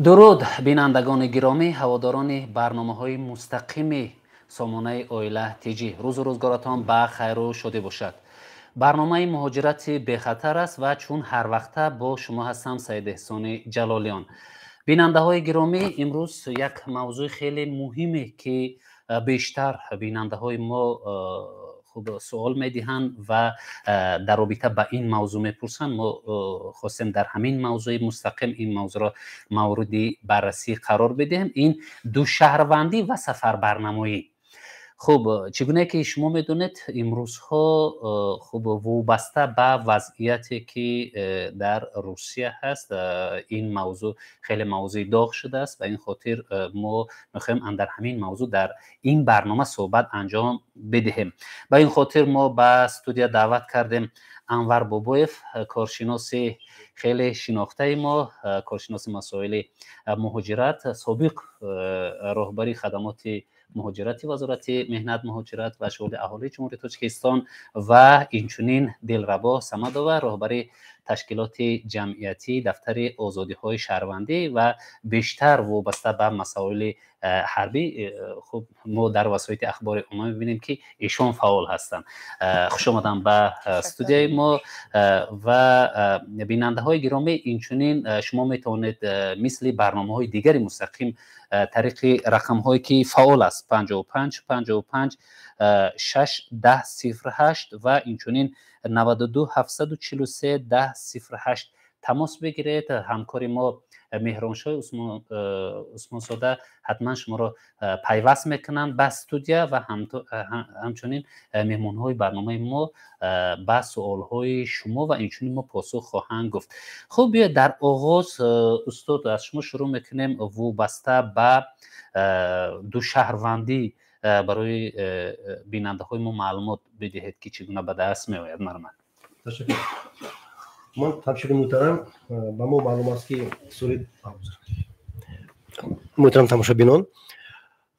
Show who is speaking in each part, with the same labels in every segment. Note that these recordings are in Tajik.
Speaker 1: Дуруд, бинандагони гиромӣ, ҳаводорони барномаҳои мустақими сомонаи Оила ТЖ. Рӯзу рӯзгоратон ба хайру шодӣ бошад. Барномаи муҳоҷирати бехатар аст ва чун ҳарвақта бо шумо ҳастам Саид Эҳсони Ҷалолиён. Бинандаҳои гиромӣ, имрӯз як мавзӯи хеле муҳиме, ки бештар бинандаҳои мо хуб суол медиҳанд ва дар робита ба ин мавзӯъ мепурсанд, мо хостем дар ҳамин мавзӯи мустақим ин мавзӯъро мавриди баррасӣ қарор бидиҳем. Ин душаҳрвандӣ ва сафарбарнамоӣ. Хуб, чӣ гуне ки шумо медонед, имрӯзҳо хуб вобаста ба вазъияте ки дар Русия ҳаст, ин мавзӯъ хеле мавзӯи доғ шудааст. Ба ин хотир мо мехоҳем андар ҳамин мавзӯъ дар ин барнома суҳбат анҷом бидиҳем. Ба ин хотир мо ба студия даъват кардем Анвар Бобоев, коршиноси хеле шинохтаи мо, коршиноси масоили муҳоҷират, собиқ роҳбари хадамоти муҳоҷирати Вазорати меҳнат, муҳоҷират ва шуғли аҳолии Ҷумҳурии Тоҷикистон ва инчунин Дилрабо Самадова, роҳбари ташкилоти ҷамъиятӣ Дафтари озодиҳои шаҳрвандӣ ва бештар вобаста ба масоили ҳарбӣ. Хуб, мо дар васоити ахбори умма мебинем, ки эшон фаъол ҳастанд. Хушомадам ба студияи мо. Ва бинандаҳои гиромӣ, инчунин шумо метавонед мисли барномаҳои дигари мустақим тариқи рақамҳое ки фаъол аст 55 55 6 10 08 ва инчунин 92 743 10 08 тамос бигиред. Ҳамкори мо Меҳроншоҳи Усмонзода ҳатман шуморо пайваст мекунанд ба студия ва ҳамчунин меҳмонҳои барномаи мо ба суолҳои шумо ва инчунин мо посух хоҳанд гуфт. Хуб, биёед дар оғоз, устод, аз шумо шурӯъ мекунем. Вобаста ба душаҳрвандӣ барои бинандаҳои мо маълумот бидиҳед, ки чӣ гуна ба даст меояд. Марҳамат.
Speaker 2: Ташаккур. Ман ҳамшири муҳтарам, ба мо маълум аст, ки соли, муҳтарам тамошобинон,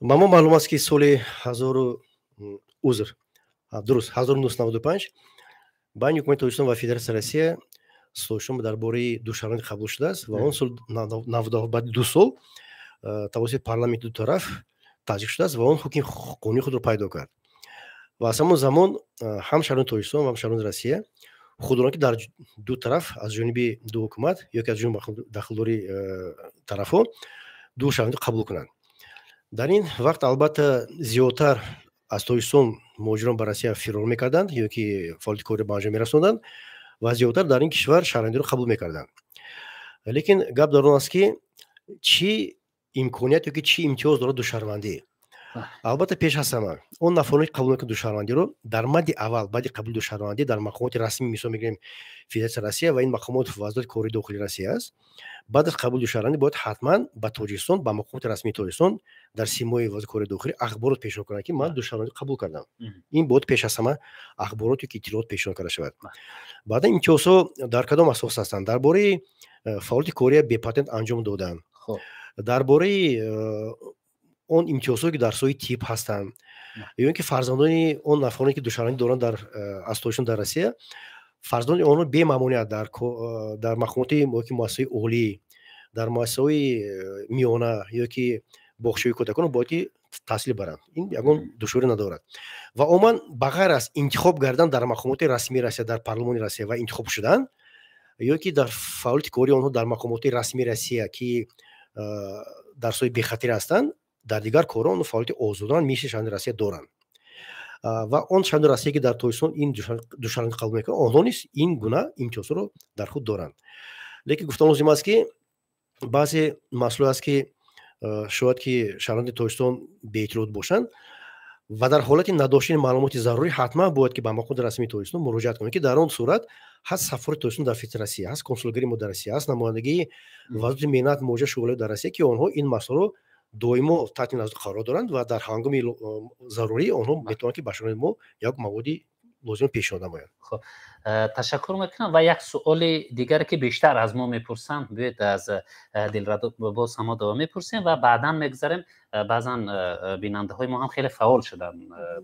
Speaker 2: ба мо маълум аст, ки соли ҳазору, узр, дуруст, 1995 байни ҳукумати Тоҷикистон ва Федератсияи Россия созишнома дар бораи душаҳрвандӣ қабул шудааст ва он сол баъди 2 сол тавассути парламенти ду тараф тасдиқ шудааст ва он ҳукми қонунии худро пайдо кард. Ва аз ҳамон замон ҳам шаҳрванди Тоҷикистон ва ҳам шаҳрванди Россия ҳуқуқ ки дар ду тараф аз ҷониби ду ҳукумат ё ки аз ҷониби дахлдори тарафҳо ду шаҳрвандӣ қабул кунанд. Дар ин вақт, албатта, зиёдтар аз Тоҷикистон муҳоҷирон ба Россия фирор мекарданд ё ки фаъолияти корӣ ба анҷом мерасонданд ва зиёдтар дар ин кишвар шаҳрвандиро қабул мекарданд. Лекин гап дар он аст, ки чӣ имконият ё ки чӣ имтиёз дорад душаҳрвандӣ? Албатта, пеш аз ҳама, он нафароне ки қабул мекунанд душаҳрвандиро, дар мадди аввал баъди қабули душаҳрвандӣ дар мақомоти расмӣ, мисол мегирем, Федератсияи Россия ва ин мақомот Вазорати корҳои дохилии Россия аст, баъд аз қабули душаҳрвандӣ бояд ҳатман ба Тоҷикистон, ба мақомоти расмии Тоҷикистон дар симои Вазорати корҳои дохилӣ ахборот пешниҳод кунанд, ки ман душаҳрвандӣ қабул кардам. Ин бояд пеш аз ҳама ахбороте ки иттилоот пешниҳод карда шавад. Баъдан имтиёзҳо дар кадом асос ҳастанд? Дар бораи фаъолияти кория бепатент анҷом додан, дар бораи он имтиёзҳое ки дар соҳаи тиб ҳастанд ё ин ки фарзандони он нафароне ки душаҳрвандӣ доранд дар аз Тоҷикистон дар Россия, фарзандони онҳо бемамоният дар мақомоти ки муассисаҳои олӣ, дар муассисаҳои миёна ё ки боғчаҳои кӯдакон бояд ки таҳсил баранд. Ин ягон душворӣ надорад. Ва умуман, ба ғайр аз интихоб кардан дар мақомоти расмии Россия, дар парлумони Россия ва интихоб шудан ё ки дар фаъолияти кории онҳо дар мақомоти расмии Россия, ки дар соҳаи бехатарӣ ҳастанд, дар дигар корҳо онҳо фаъолияти озодона мисли шаҳрванди Россия доранд. Ва он шаҳрванди Россия, ки дар Тоҷикистон ин душаҳрвандӣ қабул мекунанд, онҳо низ ин гуна имтиёзҳоро дар худ доранд. Лекин гуфтан лозим аст, ки баъзе масъуле аст, ки шояд ки шаҳрванди Тоҷикистон беиттилоот бошанд ва дар ҳолати надоштани маълумоти зарурӣ ҳатман бояд ки ба мақомоти расмии Тоҷикистон муроҷиат кунанд, ки дар он сурат ҳаст сафорати Тоҷикистон дар Федератсияи Россия, ҳаст консулгарии мо дар Россия, ҳаст намояндагии Вазорати меҳнат, муҳоҷират, шуғлҳо дар Россия, ки онҳо ин масъаларо доимо таҳти назор қарор доранд ва дар ҳангоми зарурӣ онҳо метавонанд, ки ба шаҳрванди мо як маводи лозим пешниҳод намоянд.
Speaker 1: Хуб, ташаккур мекунам. Ва як суоли дигаре, ки бештар аз мо мепурсанд, биёед аз Дилрабо Самадова мепурсем ва баъдан мегузарем. Баъзан бинандаҳои мо ҳам хеле фаъол шуданд,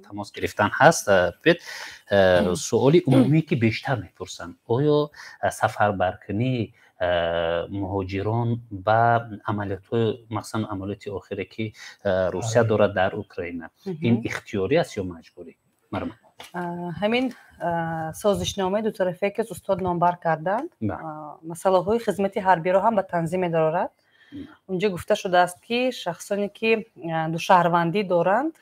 Speaker 1: тамос гирифтан ҳаст. Биёед, суоли умумие, ки бештар мепурсанд: оё сафарбаркунӣ Муҳоҷирон ба амалиётҳои, махсусан амалиёти охире, ки Русия дорад дар Украина, ин ихтиёрӣ аст ё маҷбурӣ? Марҳамат.
Speaker 3: Ҳамин созишномаи дутарафае, ки устод номбар карданд, масъалаҳои хизмати ҳарбиро ҳам ба танзим медарорад. Унҷо гуфта шудааст, ки шахсоне, ки душаҳрвандӣ доранд,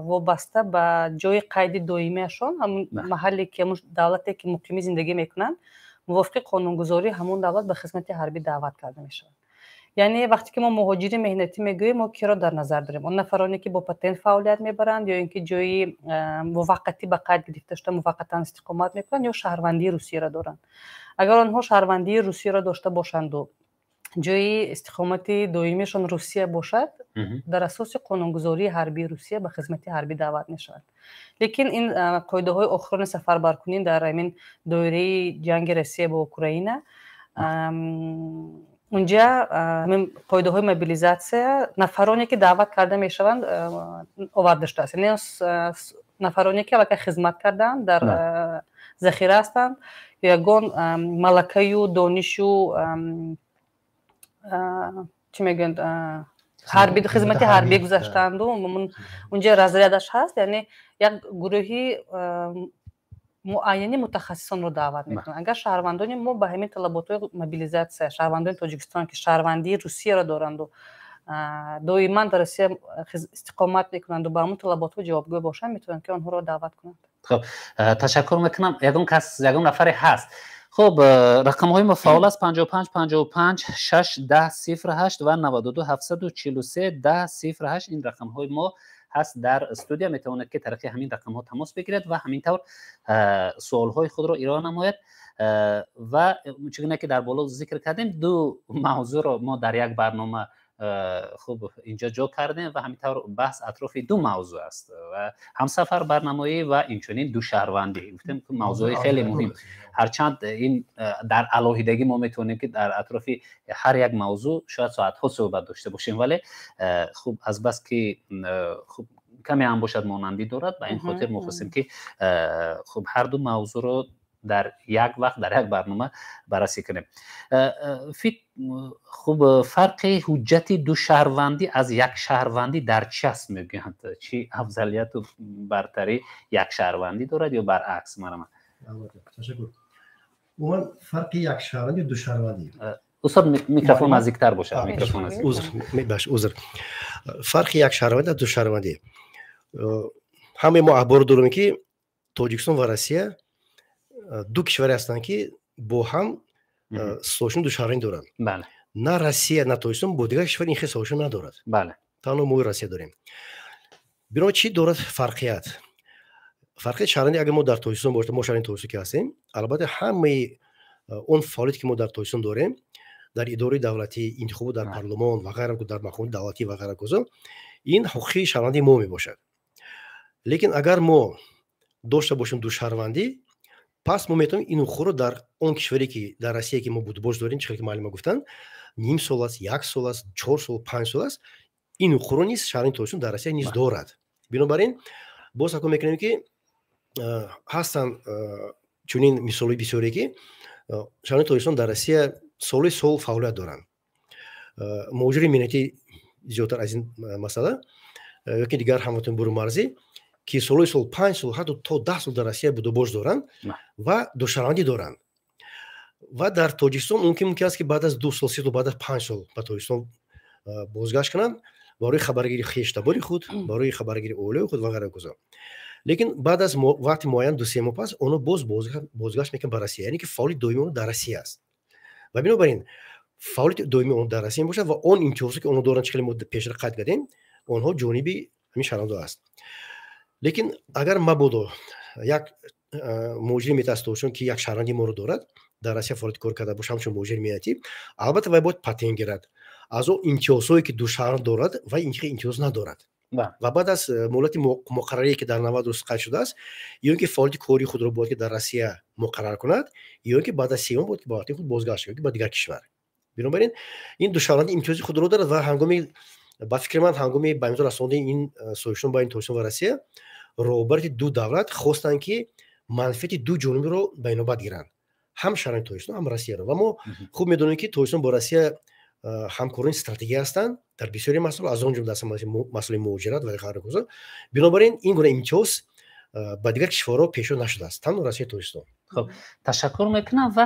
Speaker 3: вобаста ба ҷои қайди доимиашон, ҳамун маҳалле ки, ҳамун давлате ки муқимӣ зиндагӣ мекунанд, мувофиқи қонунгузории ҳамон давлат ба хизмати ҳарбӣ даъват карда мешаванд. Яъне вақте ки мо муҳоҷири меҳнатӣ мегӯем, мо киро дар назар дорем? Он нафароне, ки бо патент фаъолият мебаранд ё ин ки ҷои муваққатӣ ба қайд гирифта шуда, муваққатан истиқомат мекунанд ё шаҳрвандии Русияро доранд. Агар онҳо шаҳрвандии Русияро дошта бошанду ҷои истиқомати доимиашон Русия бошад, дар асоси қонунгузории ҳарбии Русия ба хизмати ҳарбӣ даъват мешаванд. Лекин ин қоидаҳои охирони сафарбаркунӣ дар ҳамин доираи ҷанги Россия бо Украина, унҷа ҳамин қоидаҳои мобилизатсия, нафароне, ки даъват карда мешаванд, оварда шудааст. Яъне нафароне, ки аллакай хизмат карданд, дар захира ҳастанд, ягон малакаю донишу, чӣ мегӯянд, ҳарби, хизмати ҳарбӣ гузаштанду унҷа разрядаш ҳаст. Яъне як гурӯҳи муайяни мутахассисонро даъват мекунанд. Агар шаҳрвандони мо ба ҳамин талаботҳои мобилизатсия, шаҳрвандони Тоҷикистон, ки шаҳрвандии Русияро доранду доиман дар Русия истиқомат мекунанду ба ҳамон талаботҳо ҷавобгӯ бошанд, метавонанд, ки онҳоро даъват кунанд.
Speaker 1: Хуб, ташаккур мекунам. Ягон кас, ягон нафаре ҳаст? Хуб, рақамҳои мо фаъол аст: 55 55 6 10 08 ва 92 743 10 08. Ин рақамҳои мо ҳаст дар студия. Метавонед, ки тариқи ҳамин рақамҳо тамос бигиред ва ҳамин тавр суолҳои худро ироа намоед. Ва чӣ гуна ки дар боло зикр кардем, ду мавзӯъро мо дар як барнома, хуб, инҷо ҷо кардем ва ҳамин тавр баҳс атрофи ду мавзӯъ аст ва ҳамсафарбарнамоӣ ва инчунин душаҳрвандӣ. Гуфтем, мавзӯи хеле муҳим. Ҳарчанд ин дар алоҳидагӣ мо метавонем, ки дар атрофи ҳар як мавзӯъ шояд соатҳо суҳбат дошта бошем, вале хуб, азбаски хуб, каме ҳам бошад, монандӣ дорад, ба ин хотир мо хостем, ки хуб, ҳар ду мавзӯъро дар як вақт, дар як барнома баррасӣ кунем. Хуб, фарқи ҳуҷҷати душаҳрвандӣ аз якшаҳрвандӣ дар чи аст, мегӯянд? Чӣ афзалияту бартарӣ якшаҳрвандӣ дорад ё баръакс? Марҳамат.
Speaker 2: Ташаккур. Умуман, фарқи якшаҳрвандӣ, душаҳрвандӣ
Speaker 1: Устод, микрофон наздиктар бошад, микрофон.
Speaker 2: Узр, мебахш, узр. Фарқи якшаҳрвандӣ аз душаҳрвандӣ: ҳамаи мо ахбор дорем, ки Тоҷикистон ва Россия ду кишваре ҳастанд, ки бо ҳам созишнома душаҳрвандӣ доранд. На Россия, на Тоҷикистон бо дигар кишвар ин хел созишнома надорад. Танҳо мо Россия дорем. Бино чӣ дорад фарқият? Фарқияти шаҳрвандӣ: агар мо дар Тоҷикистон бошем, мо шаҳрванди Тоҷикистон ки ҳастем, албатта, ҳамаи он фаъолияте, ки мо дар Тоҷикистон дорем, дар идораи давлатӣ, интихобот дар парлумон ва ғайра, дар мақомоти давлатӣ ва ғайра козо, ин ҳуқуқи шаҳрвандии мо мебошад. Лекин агар мо дошта бошем душаҳрвандӣ, пас мо метавонем ин ҳуқуқро дар он кишваре, ки дар Россия ки мо будубош дорем, чӣ хел ки муаллима гуфтанд, ним сол аст, як сол аст, 4 сол, 5 сол аст, ин ҳуқуқро низ шаҳрванди Тоҷикистон дар Россия низ дорад. Бинобар ин боз такрор мекунем, ки ҳастанд чунин мисолҳои бисёре, ки шаҳрванди Тоҷикистон дар Россия соли сол фаъолият доранд, муҳоҷири меҳнатӣ зиёдтар аз ин масъала ёки дигар ҳамватани бурунмарзӣ, ки солҳои сол, 5 сол, ҳатто то 10 сол дар Россия будубош доранд ва душаҳрвандӣ доранд ва дар Тоҷикистон мумкин аст, ки баъд аз 2 сол, 3 сол, баъд аз 5 сол ба Тоҷикистон бозгашт кунанд барои хабаргирии хештабори худ, барои хабаргирии оилаи худ ва ғайра кузо. Лекин баъд аз вақти муайян, 2-3 моҳ пас, онҳо боз бозгашт мекунанд ба Россия, яъне ки фаъолияти доимии онҳо дар Россия аст. Ва бинобар ин фаъолияти доимии онҳо дар Россия мебошад ва он имтиёзе, ки онҳо доранд, чӣ хеле мо пештар қайд кардем, онҳо ҷониби ҳамин шаҳрвандо аст. Лекин агар мабодо як муҳоҷири меҳнатӣ аз Тоҷикистон, ки як шаҳрванди моро дорад, дар Россия фаъолияти кор карда бошад ҳамчун муҳоҷири меҳнатӣ, албатта, вай бояд патент гирад. Аз он имтиёзҳое, ки душаҳрванд дорад, вай имтиёз надорад. Ва баъд аз муҳлати муқаррарие, ки дар 90 рӯз қайд шудааст, ё ин ки фаъолияти кории худро бояд ки дар Россия муқаррар кунад, ё ин ки баъд аз 3 моҳ бояд ки ба ватани худ бозгашт ё ки ба дигар кишвар. Бинобар ин ин душаҳрвандӣ имтиёзи худро дорад ва ҳангоми, ба фикри ман, ҳангоми ба имзо расондани ин созишнома байни Тоҷикистон ва Россия, роҳбарияти ду давлат хостанд, ки манфиати ду ҷонибро ба инобат гиранд. Ҳам шаҳрванди Тоҷикистон, ҳам Россияро. Ва мо хуб медонем, ки Тоҷикистон бо Россия ҳамкорони стратегӣ ҳастанд дар бисёри масъала, аз он ҷумла масъалаи муҳоҷират ва ғайра. Бинобар ин, ин гуна имтиёз ба дигар кишварҳо пешниҳод нашудааст, танҳо Россияи Тоҷикистон.
Speaker 1: Хуб, ташаккур мекунам. Ва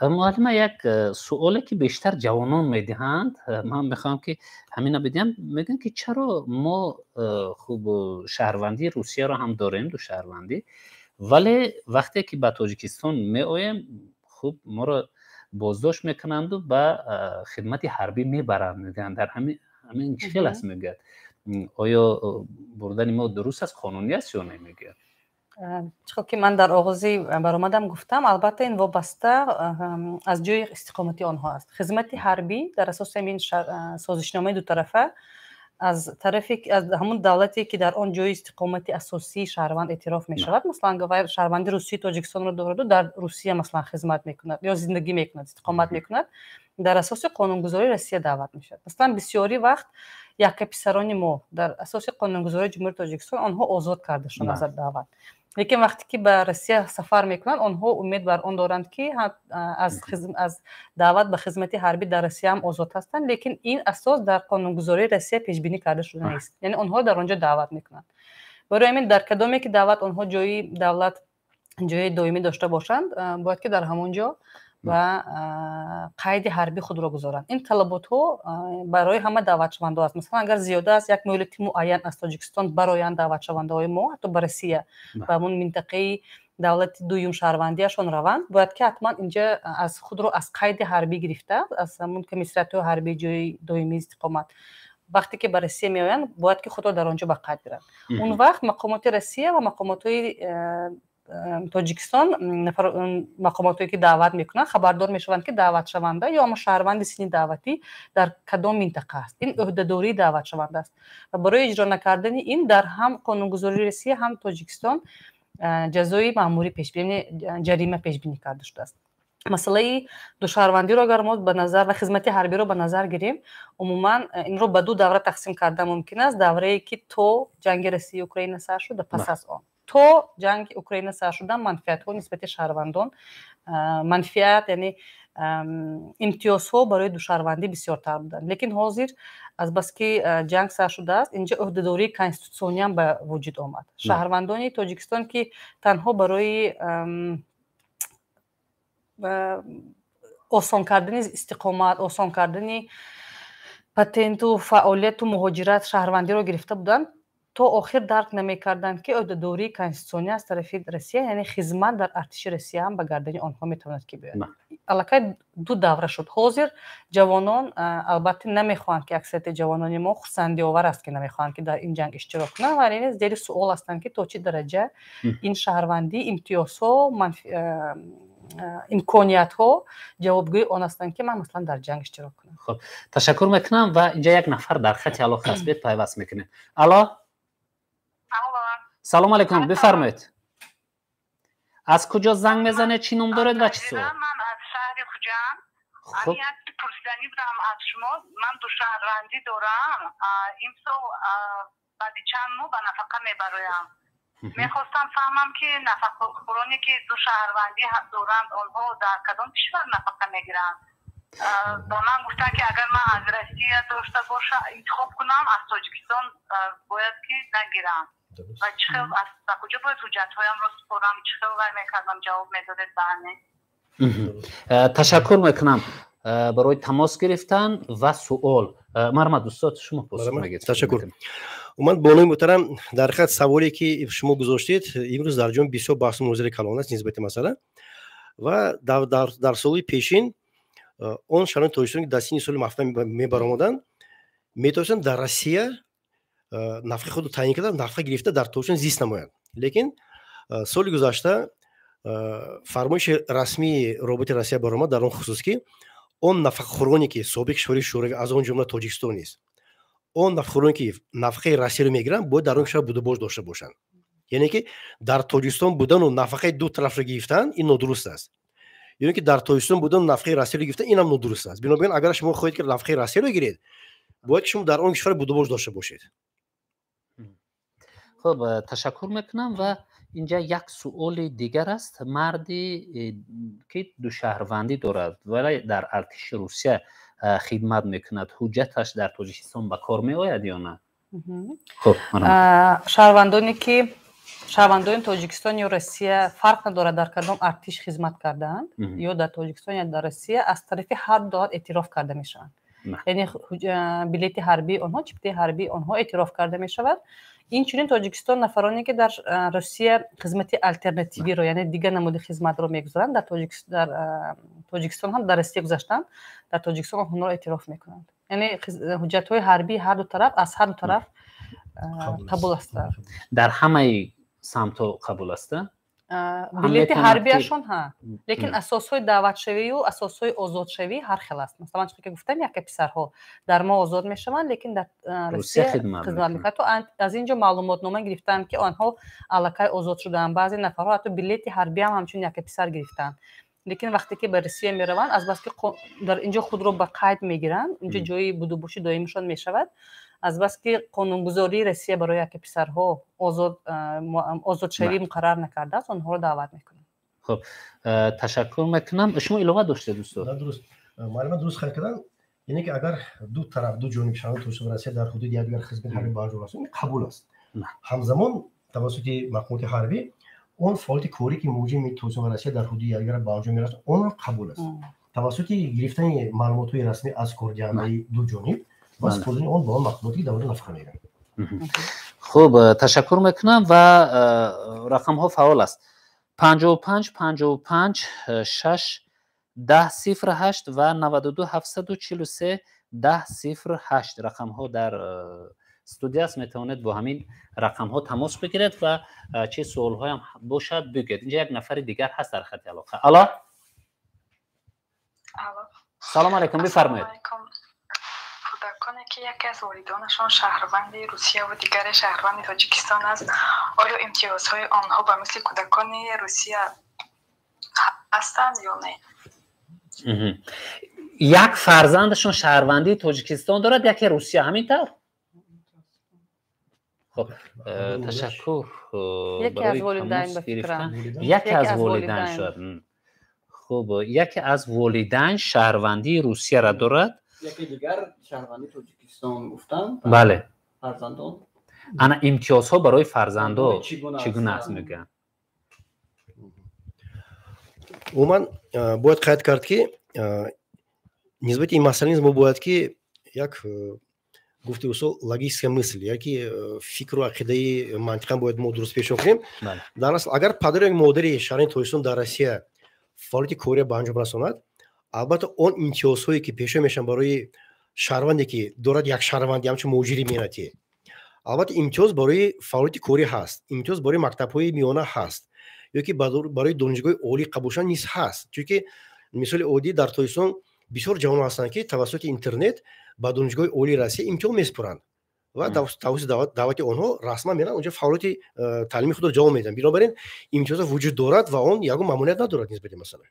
Speaker 1: муаллима, як суоле, ки бештар ҷавонон медиҳанд, ман мехоҳам, ки ҳамина бидиҳам. Мегӯянд, ки чаро мо хуб шаҳрвандии Русияро ҳам дорем, ду шаҳрвандӣ, вале вақте ки ба Тоҷикистон меоем, хуб моро боздошт мекунанду ба хидмати ҳарбӣ мебаранд. Мегӯянд, дар ҳамин чӣ хел аст? Мегӯяд, оё бурдани мо дуруст аст, қонунӣ аст ё не, мегӯяд.
Speaker 3: Чӣ ки ман дар оғози баромадам гуфтам, албатта, ин вобаста аз ҷои истиқомати онҳо аст. Хизмати ҳарбӣ дар асоси ҳамин созишномаи дутарафа аз тарафи аз ҳамун давлате, ки дар он ҷои истиқомати асосии шаҳрванд эътироф мешавад. Масалан, шаҳрванди Русияи Тоҷикистонро дораду дар Русия, масалан, хизмат мекунад ё зиндагӣ мекунад, истиқомат мекунад, дар асоси қонунгузории Россия даъват мешавад. Масалан, бисёри вақт якка писарони мо дар асоси қонунгузории Ҷумҳурии Тоҷикистон онҳо озод карда шуданд аз даъват, лекин вақте ки ба Россия сафар мекунанд, онҳо умед бар он доранд, ки аз даъват ба хизмати ҳарбӣ дар Россия ҳам озод ҳастанд. Лекин ин асос дар қонунгузории Россия пешбинӣ карда шуда нест, яъне онҳо дар он ҷо даъват мекунанд. Барои ҳамин, дар кадоме ки даъват онҳо ҷои давлат ҷои доимӣ дошта бошанд, бояд ки дар ҳамон ҷо ба қайди ҳарбӣ худро гузоранд. Ин талаботҳо барои ҳама даъватшавандаҳо аст. Масалан, агар зиёда аз як муҳлати муайян аз Тоҷикистон бароянд даъватшавандаҳои мо, ҳатто ба Россия, ба ҳамон минтақаи давлати дуюм шаҳрвандиашон раванд, бояд ки ҳатман инҷа аз худро аз қайди ҳарбӣ гирифта, аз ҳамон комиссариятҳои ҳарбии ҷои доимии истиқомат, вақте ки ба Россия меоянд, бояд ки худро дар он ҷо ба қайд гиранд. Он вақт мақомоти Россия ва мақомотҳои Тоҷикистон, мақомотое ки даъват мекунанд, хабардор мешаванд, ки даъватшаванда ё ама шаҳрванди синни даъватӣ дар кадом минтақа аст. Ин ӯҳдадории даъватшаванда аст ва барои иҷро накардани ин дар ҳам қонунгузории Россия, ҳам Тоҷикистон ҷазои маъмурӣ пешбинӣ, ҷарима пешбинӣ карда шудааст. Масъалаи душаҳрвандиро агар мо ба назар ва хизмати ҳарбиро ба назар гирем, умуман инро ба ду давра тақсим карда мумкин аст: даврае, ки то ҷанги Россияи Украина сар шуд, ва пас аз он. То ҷанги Украина сар шудан манфиатҳо нисбати шаҳрвандон, манфиат, яъне имтиёзҳо барои душаҳрвандӣ бисёртар буданд. Лекин ҳозир, азбаски ҷанг сар шудааст, инҷа ӯҳдадории конститутсиониам ба вуҷуд омад. Шаҳрвандони Тоҷикистон, ки танҳо барои осон кардани истиқомат, осон кардани патенту фаъолияту муҳоҷират шаҳрвандиро гирифта буданд, то охир дарк намекарданд, ки ӯҳдадории конститутсионӣ аз тарафи Россия, яъне хизмат дар артиши Россия ҳам ба гардани онҳо метавонад ки биёяд. Аллакай ду давра шуд. Ҳозир ҷавонон албатта намехоҳанд, ки аксарияти ҷавонони мо, хурсандиовар аст, ки намехоҳанд, ки дар ин ҷанг иштирок кунанд, вале низ зери суол ҳастанд, ки то чӣ дараҷа ин шаҳрвандӣ, имтиёзҳо, имкониятҳо ҷавобгӯи он ҳастанд, ки ман, масалан, дар ҷанг иштирок кунам.
Speaker 1: Хуб, ташаккур мекунам. Ва инҷа як нафар дар хати алоқа аст, бед пайваст мекунем. Алло, салом алейкум, бифармоед, аз куҷо занг мезанед, чӣ ном доред ва чӣ суол?
Speaker 4: Ман аз шаҳри Хуҷанд. Як пурсиданӣ будам аз шумо. Ман душаҳрвандӣ дорам, имсол баъди чанд моҳ ба нафақа мебароям. Мехостам фаҳмам, ки нафақахӯроне, ки ду шаҳрвандӣ доранд, онҳо дар кадом кишвар нафақа мегиранд? Ба ман гуфтанд, ки агар ман аз Россия дошта боша интихоб кунам, аз Тоҷикистон бояд ки нагирам. Ва чӣ хел, ба куҷо бояд ҳуҷҷатҳоямро супорам, чӣ хел вай мекардам, ҷавоб медодед ба ҳамин.
Speaker 1: Ташаккур мекунам барои тамос гирифтан ва суол. Марҳамат, устод, шумо посух мегӯед.
Speaker 2: Ташаккур. Умуман, бонуи муҳтарам, дар ҳақиқат саволе, ки шумо гузоштед, имрӯз дар ҷомеа бисёр баҳсу мунозираи калон аст нисбати масъала. Ва дар солҳои пешин он шаҳрванди Тоҷикистон, ки дар синни соли нафақа мебаромаданд, метавонистанд дар Россия нафақаи худро таъин карда, нафақа гирифта, дар Тоҷикистон зист намоянд. Лекин соли гузашта фармоиши расмии роҳбарияти Россия баромад дар он хусус, ки он нафақахӯроне, ки собиқ кишварҳои шӯравӣ, аз он ҷумла Тоҷикистон низ, он нафақахӯроне, ки нафақаи Россияро мегиранд, бояд дар он кишвар будубош дошта бошанд. Яъне ки дар Тоҷикистон будану нафақаи ду тарафро гирифтан, ин нодуруст аст, ё ки дар Тоҷикистон будану нафақаи Россияро гирифтан, инам нодуруст аст. Бинобар ин, агар шумо хоҳед, ки нафақаи Россияро гиред, бояд ки шумо дар он кишвар будубош дошта бошед.
Speaker 1: Хуб, ташаккур мекунам. Ва Инҷа як суоли дигар аст. Марде ки душаҳрвандӣ дорад, вале дар артиши Русия хидмат мекунад, ҳуҷҷаташ дар Тоҷикистон ба кор меояд ё на? Хуб.
Speaker 3: Шаҳрвандоне ки шаҳрвандони Тоҷикистон ё Россия, фарқ надорад, дар кадом артиш хизмат кардаанд, ё дар Тоҷикистон, ё дар Россия, аз тарафи ҳар ду давлат эътироф карда мешаванд. Яъне билети ҳарбии онҳо, чиптаи ҳарбии онҳо эътироф карда мешавад. Инчунин Тоҷикистон нафароне ки дар Русия хизмати алтернативиро, яъне дигар намуди хизматро мегузаранд, дар Тоҷикистон ҳам, дар Россия гузаштанд, дар Тоҷикистон онҳоро эътироф мекунанд. Яъне ҳуҷҷатҳои ҳарбии ҳар ду тараф аз ҳар ду тараф қабул ҳастанд.
Speaker 1: Дар ҳамаи самтҳо қабул аст?
Speaker 3: Билети ҳарбиашон ҳа, лекин асосҳои даъватшавию асосҳои озодшавӣ ҳар хел аст. Масалан, чӣ ки гуфтам, яке писарҳо дар мо озод мешаванд, лекин дар Русия хидмат мекунанд. Ҳатто аз ин ҷо маълумотнома гирифтаанд, ки онҳо аллакай озод шудаанд. Баъзе нафарҳо ҳатто билети ҳарбиам ҳамчун яке писар гирифтаанд, лекин вақте ки ба Русия мераванд, азбаски дар инҷо худро ба қайд мегиранд, инҷо ҷои будубоши доимишон мешавад, азбаски қонунгузории Россия барои яке писарҳо озодшавӣ муқаррар накардааст, онҳоро даъват мекунанд.
Speaker 1: Хуб, ташаккур мекунам. Шумо илова доштед, устод?
Speaker 2: Дуруст, муаллима дуруст қайд карданд. Яъне ки агар ду тараф, ду ҷониб, шаҳрванди Тоҷикистон ва Россия, дар ҳудуди якдигар хизмати ҳарбӣ ба анҷом расонанд, қабул аст. Ҳамзамон тавассути мақомоти ҳарбӣ он фаъолияти корӣ, ки муҳоҷири Тоҷикистон ва Россия дар ҳудуди якдигар ба анҷом мерасонанд, онам қабул аст тавассути гирифтани маълумотҳои расмӣ аз кордиҳандаи ду ҷониб ва супоридани он ба он мақомоте, ки дар он ҷо нафақа мегиранд.
Speaker 1: Хуб, ташаккур мекунам ва рақамҳо фаъол аст: 55 55 6 10 0 8 ва 92 743 10 0 8. Рақамҳо дар студия аст, метавонед бо ҳамин рақамҳо тамос бигиред ва чӣ суолҳоям бошад, бигӯед. Инҷа як нафари дигар ҳаст дар хати алоқа. Алло, салом алайкум, бифармоед.
Speaker 5: Кӯдаконе ки яке аз волидонашон шаҳрванди Русия ва дигаре шаҳрванди Тоҷикистон аст, оё имтиёзҳои онҳо ба мисли кӯдакони Русия ҳастанд ё не?
Speaker 1: Як фарзандашон шаҳрвандии Тоҷикистон дорад, яке Русия, ҳамин тавр? Хуб, ташаккур.
Speaker 3: Яке аз волидайн, ба фикрам.
Speaker 1: Яке аз волидайн шояд. Хуб, яке аз волидайн шаҳрвандии Русияро дорад,
Speaker 6: яке дигар шаҳрванди Тоҷикистон гуфтанд.
Speaker 1: Бале.
Speaker 6: Фарзандон.
Speaker 1: Ана имтиёзҳо барои фарзандо чӣ гуна аст, мегӯянд.
Speaker 2: Умуман бояд қайд кард, ки нисбати ин масъала низ мо бояд ки як, гуфти усул, логическая мысль, яки фикру ақидаи мантиқан бояд мо дуруст пешо кунем. Дар асл, агар падару як модари шаҳрванди Тоҷикистон дар Россия фаъолияти кория ба анҷом расонад, албатта он имтиёзҳое, ки пешо мешаванд барои шаҳрванде, ки дорад як шаҳрванди ҳамчун муҳоҷири меҳнатӣ, албатта имтиёз барои фаъолияти корӣ ҳаст, имтиёз барои мактабҳои миёна ҳаст ё ки барои донишгоҳи олӣ қабул шудан низ ҳаст. Чунки мисоли оддӣ, дар Тоҷикистон бисёр ҷавонон ҳастанд, ки тавассути интернет ба донишгоҳи олии Россия имтиҳон месупоранд ва тавассути даъвати онҳо расман мераванд онҷо, фаъолияти таълими худро ҷавом медиҳанд. Бинобар ин имтиёзҳо вуҷуд дорад ва он ягон мамоният надорад нисбати масъала.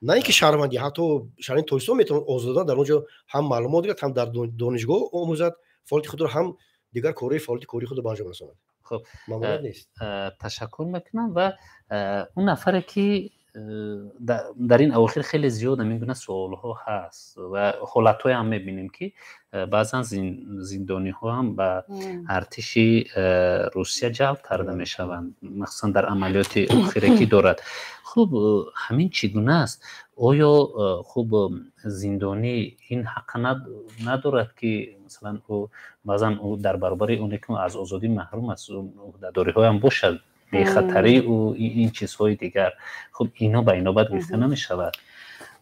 Speaker 2: На ин ки шаҳрвандӣ, ҳатто шаҳрванди Тоҷикистон метавонад озодона дар он ҷо ҳам маълумот гирад, ҳам дар донишгоҳ омӯзад фаъолияти худро, ҳам дигар корҳои фаъолияти кории худро ба анҷом расонад.
Speaker 1: Хуб.
Speaker 2: Мамоният нест.
Speaker 1: Ташаккур мекунам. Ва он нафаре ки дар ин авохир хеле зиёд ҳамин гуна суолҳо ҳаст ва ҳолатҳое ҳам мебинем, ки баъзан зиндониҳо ҳам ба артиши Русия ҷалб карда мешаванд, махсусан дар амалиёти охире ки дорад. Хуб, ҳамин чӣ гуна аст? Оё, хуб, зиндонӣ ин ҳаққа надорад, ки масалан ӯ баъзан ӯ дар баробари оне ки аз озодӣ маҳрум аст, ӯҳдадориҳоям бошад, бехатарӣ ӯ, ин чизҳои дигар, хуб, ино ба инобат гирифта намешавад?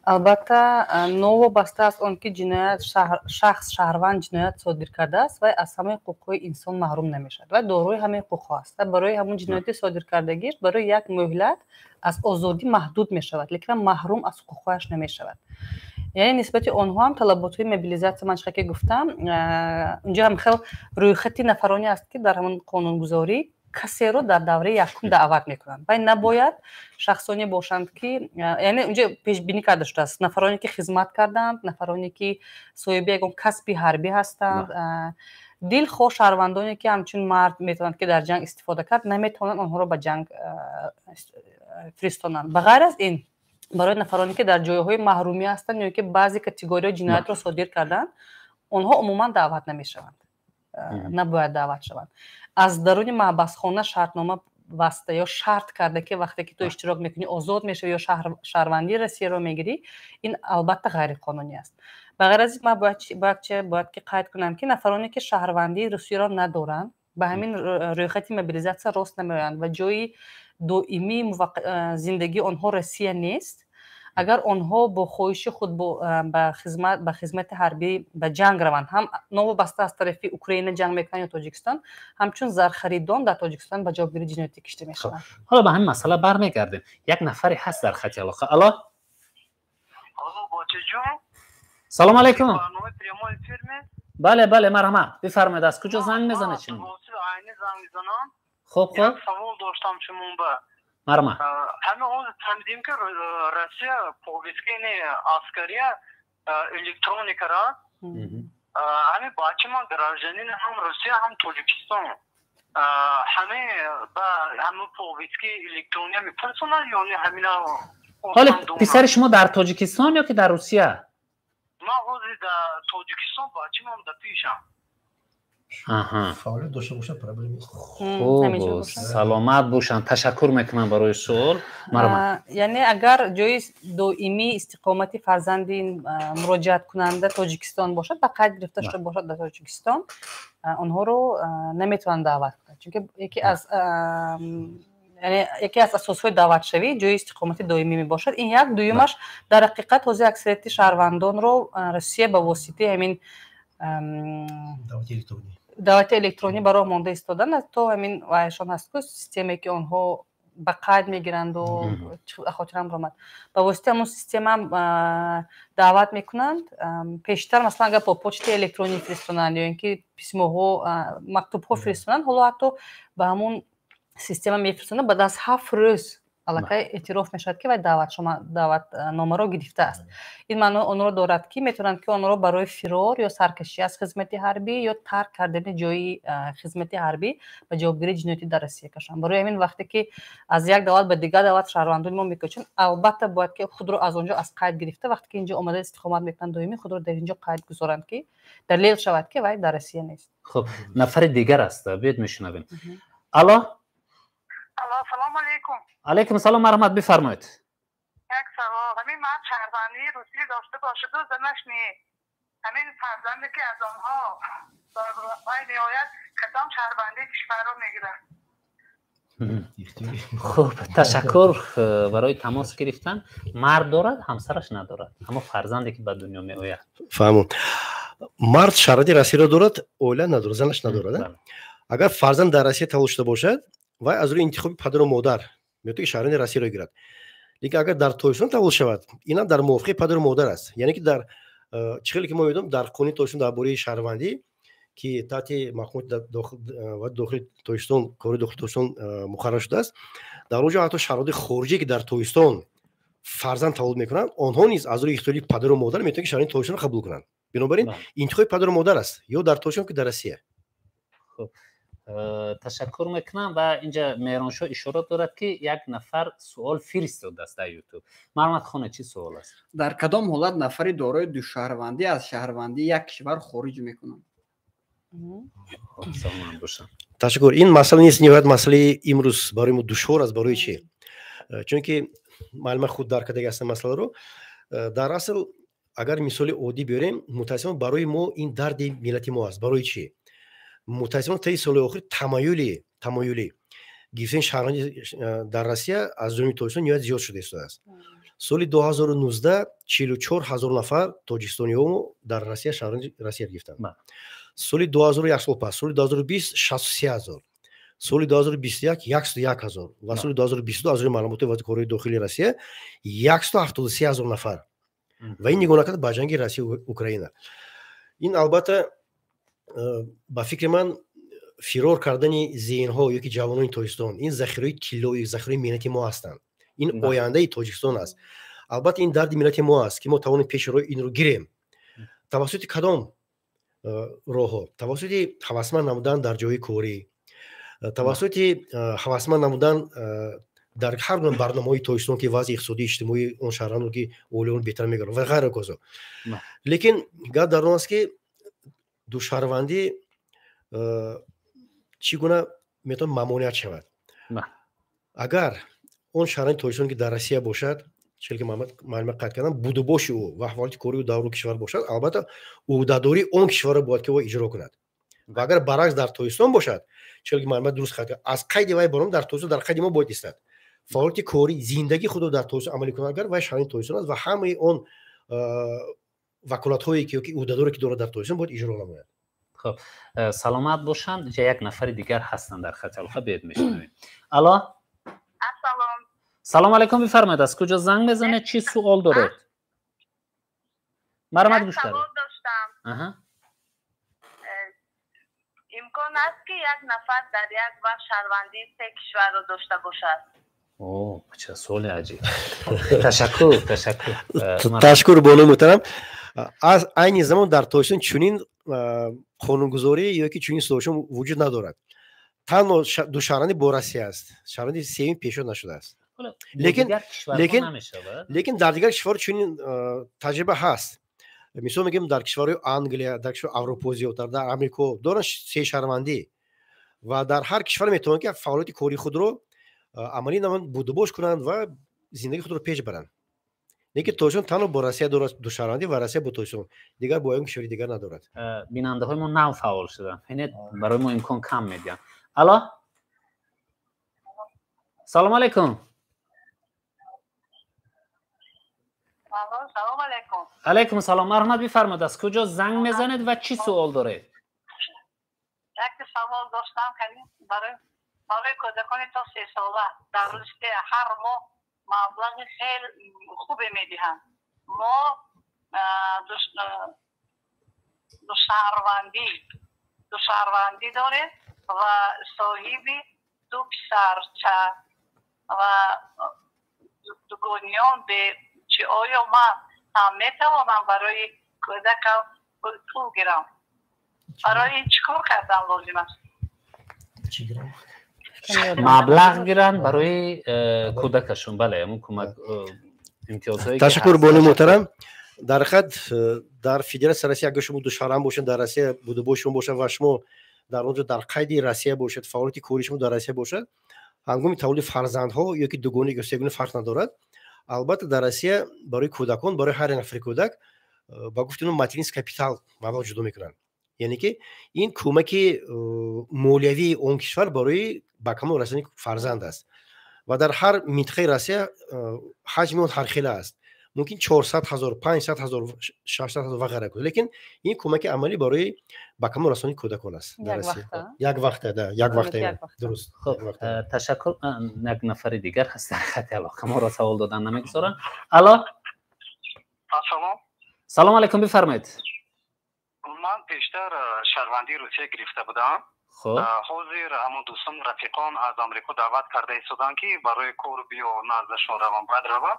Speaker 3: Албатта, новобаста аз он ки ҷиноят шахс, шаҳрванд ҷиноят содир кардааст, вай аз ҳамаи ҳуқуқҳои инсон маҳрум намешавад, вай дорои ҳамаи ҳуқуқҳо аст. Барои ҳамон ҷинояти содир кардагиш барои як муҳлат аз озодӣ маҳдуд мешавад, лекин маҳрум аз ҳуқуқҳояш намешавад. Яъне нисбати онҳо ҳам талаботҳои мобилизатсия, ман чӣ ки гуфтам, унҷо ҳам хел рӯйхати нафароне аст, ки дар ҳамон қонунгузорӣ касеро дар давраи якум даъват мекунанд. Вай набояд шахсоне бошанд, ки, яъне унҷо пешбинӣ карда шудааст: нафароне ки хизмат карданд, нафароне ки соҳиби ягон касби ҳарбӣ ҳастанд, Дилхоҳ шаҳрвандоне, ки ҳамчун мард метавонанд, ки дар ҷанг истифода кард, наметавонанд онҳоро ба ҷанг фиристонанд. Ба ғайр аз ин, барои нафароне, ки дар ҷойҳои маҳрумӣ ҳастанд ё ки баъзе категорияи ҷиноятро содир карданд, онҳо умуман даъват намешаванд, набояд даъват шаванд. Аз даруни маҳбасхона шартнома баста ё шарт карда, ки вақте ки ту иштирок мекунӣ, озод мешавӣ ё шаҳрвандии Россияро мегирӣ, ин албатта ғайриқонунӣ аст. Ба ғайр аз ин, ман бояд ки қайд кунам, ки нафароне, ки шаҳрвандии Русияро надоранд, ба ҳамин рӯйхати мобилизатсия рост намеоянд ва ҷои доимии зиндагии онҳо Россия нест. Агар онҳо бо хоҳиши худ ба хизмати ҳарбӣ, ба ҷанг раванд ҳам, новобаста аз тарафи Украина ҷанг мекунанд ё Тоҷикистон, ҳамчун зархаридон дар Тоҷикистон ба ҷавобгирии ҷиноятӣ кишта мешаванд.
Speaker 1: Ҳоло ба ҳамин масъала бармегардем. Як нафаре ҳаст дар хати алоқа. Алло, салом алайкум. Бале, марҳамат, бифармоед, аз куҷо занг мезанед? Хуб.
Speaker 7: Савол доштам шумоба.
Speaker 1: Марҳамат.
Speaker 7: Ҳамин ҳозир фаҳмидем, ки Россия повестка не аскария электроникара. Ҳамин бача ман гражданин ҳам Россия, ҳам Тоҷикистон, ҳамин ба ҳамин повестка электрония мефирсонад ё не ҳамина?
Speaker 1: Ҳоле писари шумо дар Тоҷикистон ё ки дар Русия?
Speaker 7: Ман ҳозир дар Тоҷикистон, бачамам дар пешам.
Speaker 2: Фаъолият дошта бошад, проблем нест.
Speaker 1: Хуб, саломат бошанд. Ташаккур мекунам барои суол.
Speaker 3: Яъне агар ҷои доимии истиқомати фарзанди муроҷиаткунанда Тоҷикистон бошад, ба қайд гирифта шуда бошад дар Тоҷикистон, онҳоро наметавонанд даъват кунанд, чунки яке аз асосҳои даъватшавӣ ҷои истиқомати доимӣ мебошад. Ин як. Дуюмаш, дар ҳақиқат ҳозир аксарияти шаҳрвандонро Россия ба воситаи ҳамин даъвати электронӣ ба роҳ монда истодан, то ҳамин вайшон ҳаст ку, системае, ки онҳо ба қайд мегиранду хотирам ромад, ба воситаи ҳамон система даъват мекунанд. Пештар, масалан, агар бо почтаи электронӣ фиристонанд ё ин ки письмоҳо, мактубҳо фиристонанд, ҳоло ҳатто ба ҳамон система мефиристонанд, баъд аз 7 рӯз аллакай эътироф мешавад, ки вай даъватномаро гирифтааст. Ин маъно онро дорад, ки метавонанд, ки онро барои фирор ё саркашӣ аз хизмати ҳарбӣ ё тарк кардани ҷои хизмати ҳарбӣ ба ҷавобгирии ҷиноятӣ дар Россия кашанд. Барои ҳамин, вақте ки аз як давлат ба дигар давлат шаҳрвандони мо мекӯчанд, албатта бояд ки худро аз он ҷо аз қайд гирифта, вақте ки инҷо омада истиқомат мекунанд доимӣ, худро дар инҷо қайд гузоранд, ки далел шавад, ки вай дар Россия нест.
Speaker 1: Хуб, нафари дигар аст, биёед мешунавем. Алло.
Speaker 4: Алло, салому алейкум.
Speaker 1: Алейкум салом, марҳамат, бифармоед.
Speaker 4: Як савол: ҳамин мард шаҳрвандии Русия дошта бошаду занаш не, ҳамин фарзанде, ки аз онҳо вай меояд, кадом шаҳрвандии кишварро мегирад?
Speaker 1: Хуб, ташаккур барои тамос гирифтан. Мард дорад, ҳамсараш надорад, аммо фарзанде, ки ба дунё меояд.
Speaker 2: Фаҳмум. Мард шаҳрвандии Россияро дорад, оила надорад, занаш надорад. Агар фарзанд дар Россия таваллуд шуда бошад, вай аз рӯи интихоби падару модар метавонад, ки шаҳрванди Россияро гирад. Лекин агар дар Тоҷикистон таваллуд шавад, инам дар мувофиқаи падару модар аст. Яъне ки дар чӣ хеле ки мо медонем, дар қонуни Тоҷикистон дар бораи шаҳрвандӣ, ки таҳти мақомоти дохили Тоҷикистон, кори дохили Тоҷикистон муқаррар шудааст, дар он ҷо ҳатто шаҳрванди хориҷие, ки дар Тоҷикистон фарзанд таваллуд мекунанд, онҳо низ аз рӯи ихтиёри падару модар метавонанд, ки шаҳрванди Тоҷикистонро қабул кунанд. Бинобар ин интихоби падару модар аст, ё дар Тоҷикистон, ки дар Россия.
Speaker 1: Ташаккур мекунам. Ва инҷа Меҳроншоҳ ишора дорад, ки як нафар суол фиристодааст дар Ютуб. Марҳамат, хона, чӣ суол аст?
Speaker 6: Дар кадом ҳолат нафари дорои душаҳрвандӣ аз шаҳрвандии як кишвар хориҷ мекунанд?
Speaker 1: Саломат бошам.
Speaker 2: Ташаккур. Ин масъала низ ниҳоят масъалаи имрӯз барои мо душвор аст. Барои чӣ? Чунки муаллима худ дарк кардаги ҳастам масъаларо. Дар асл, агар мисоли оддӣ биёрем, мутаассифона, барои мо ин дарди миллати мо аст. Барои чӣ? Мутаассифона, таи соли охир тамоюли гирифтани шаҳрвандӣ дар Россия аз ҷониби Тоҷикистон ниҳоят зиёд шуда истодааст. Соли 2019 44 ҳазор нафар тоҷикистониҳо дар Россия шаҳрванди Россия гирифтанд. Соли 2000, як сол пас, соли 2020 63 ҳазор, соли 2021 101 ҳазор ва соли 2022, аз рӯи маълумоти вазири корҳои дохилии Россия, 173 ҳазор нафар. Ва ин нигоҳ накарда ба ҷанги Россия Украина. Ин албатта, ба фикри ман, фирор кардани зеҳнҳо ёки ҷавонони Тоҷикистон, ин захираҳои тиллоӣ, захираҳои меҳнати мо ҳастанд, ин ояндаи Тоҷикистон аст. Албатта, ин дарди миллати мо аст, ки мо тавонем пеши роҳи инро гирем. Тавассути кадом роҳҳо: тавассути ҳавасманд намудан дар ҷои корӣ, тавассути ҳавасманд намудан дар ҳар гуна барномаҳои Тоҷикистон, ки вазъи иқтисодии иҷтимоии он шаҳрвандон, ки оилаон беҳтар мегардад ва ғайра казо. Лекин гап дар он аст, ки душаҳрвандӣ чӣ гуна метавонад мамоният шавад? Агар он шаҳрванди Тоҷикистон, ки дар Россия бошад, чел ки маълума қайд кардам, будубоши ӯ ва фаъолияти кории ӯ дар он кишвар бошад, албатта, ӯҳдадории он кишварро бояд ки ӯ иҷро кунад. Ва агар баръакс дар Тоҷикистон бошад, чел ки маълума дуруст қайд кард, аз қайди вай баром дар Тоҷикистон, дар қайди мо бояд истад, фаъолияти корӣ, зиндагии худро дар Тоҷикистон амалӣ кунад. Агар вай шаҳрванди Тоҷикистон аст ва ҳамаи он ваколатҳое ки ёки ӯҳдадоре ки дорад, дар Тоҷикистон бояд иҷро намояд.
Speaker 1: Хуб, саломат бошанд. Инҷа як нафари дигар ҳастанд дар хати алоқа, биёед мешунавем. Алло.
Speaker 4: Ассалом.
Speaker 1: Салом алейкум, бифармоед, аз куҷо занг мезанед, чӣ суол доред? Марҳамат, гӯш кардед.
Speaker 4: Савол доштам. Имкон аст, ки як нафар дар як вақт шаҳрвандии се кишварро дошта бошад?
Speaker 1: О, ча суоли аҷиб! Ташаккур, ташаккур.
Speaker 2: Ташаккур, бону муҳтарам. Аз айни замон дар Тоҷикистон чунин қонунгузорӣ ё ки чунин созишон вуҷуд надорад. Танҳо душаҳрвандӣ бо Россия аст, шаҳрванди сеюм пешниҳод нашудааст. Лекин дар дигар кишварҳо чунин таҷриба ҳаст. Мисол мегӯем, дар кишварҳои Англия, дар кишвари Аврупо зиёдтар, дар Амрико доранд сешаҳрвандӣ ва дар ҳар кишвар метавонанд, ки фаъолияти кории худро амалӣ намоянд, будубош кунанд ва зиндагии худро пеш баранд. Лекин Тоҷикистон танҳо бо Россия дорад душаҳрвандӣ ва Россия бо Тоҷикистон, дигар бо ягон кишвари дигар надорад.
Speaker 1: Бинандаҳои мо нав фаъол шуданд, бинед, барои мо имкон кам медиҳанд. Алло, салому алайкум.
Speaker 4: Салом алайкум.
Speaker 1: Алайкум салом, марҳамат, бифармоед, аз куҷо занг мезанед ва чӣ суол доред?
Speaker 4: Як савол доштам барои кӯдакони то 3 сола дар Русия ҳар моҳ маблағи хеле хубе медиҳанд. Мо душаҳрвандӣ дорем ва соҳиби ду писарча ва дугониён чи оё ман ҳам метавонам барои кӯдакам пул гирам? Барои ин чӣ кор кардан лозим аст?
Speaker 1: Маблағ гиранд барои кӯдакашон, бале, ҳамун кӯмак, имтиёзҳое.
Speaker 2: Ташаккур, бону муҳтарам. Дар ҳақиқат, дар Федератсияи Россия агар шумо душаҳрванд бошед, дар Россия будубоши шумо бошад ва шумо дар он ҷо дар қайди Россия бошед, фаъолияти кории шумо дар Россия бошад, ҳангоми таваллуди фарзандҳо ё ки дугона ё сегона, фарқ надорад, албатта, дар Россия барои кӯдакон, барои ҳар як нафари кӯдак, ба гуфти он материнский капитал маблағ ҷудо мекунанд. Яъне ки ин кӯмаки молиявии он кишвар барои ба камол расидани фарзанд аст ва дар ҳар минтақаи Россия ҳаҷми он ҳархела аст, мумкин 400 000, 500 000, 600 000 ва ғайра. Лекин ин кӯмаки амалӣ барои ба камол расонии кӯдакон аст дар Россия. Як вақта, да, як вақта, дуруст.
Speaker 1: Хуб, ташаккур. Як нафари дигар ҳаст дар хати алоқа, моро савол додан намегузоранд. Алло.
Speaker 7: Ассалом.
Speaker 1: Салом алайкум, бифармоед.
Speaker 7: Ман пештар шаҳрвандии Русия гирифта будам. Ҳозир ҳамон дӯстон, рафиқон аз Амрико даъват карда истоданд, ки барои кор биё, наздашон равам, бояд равам.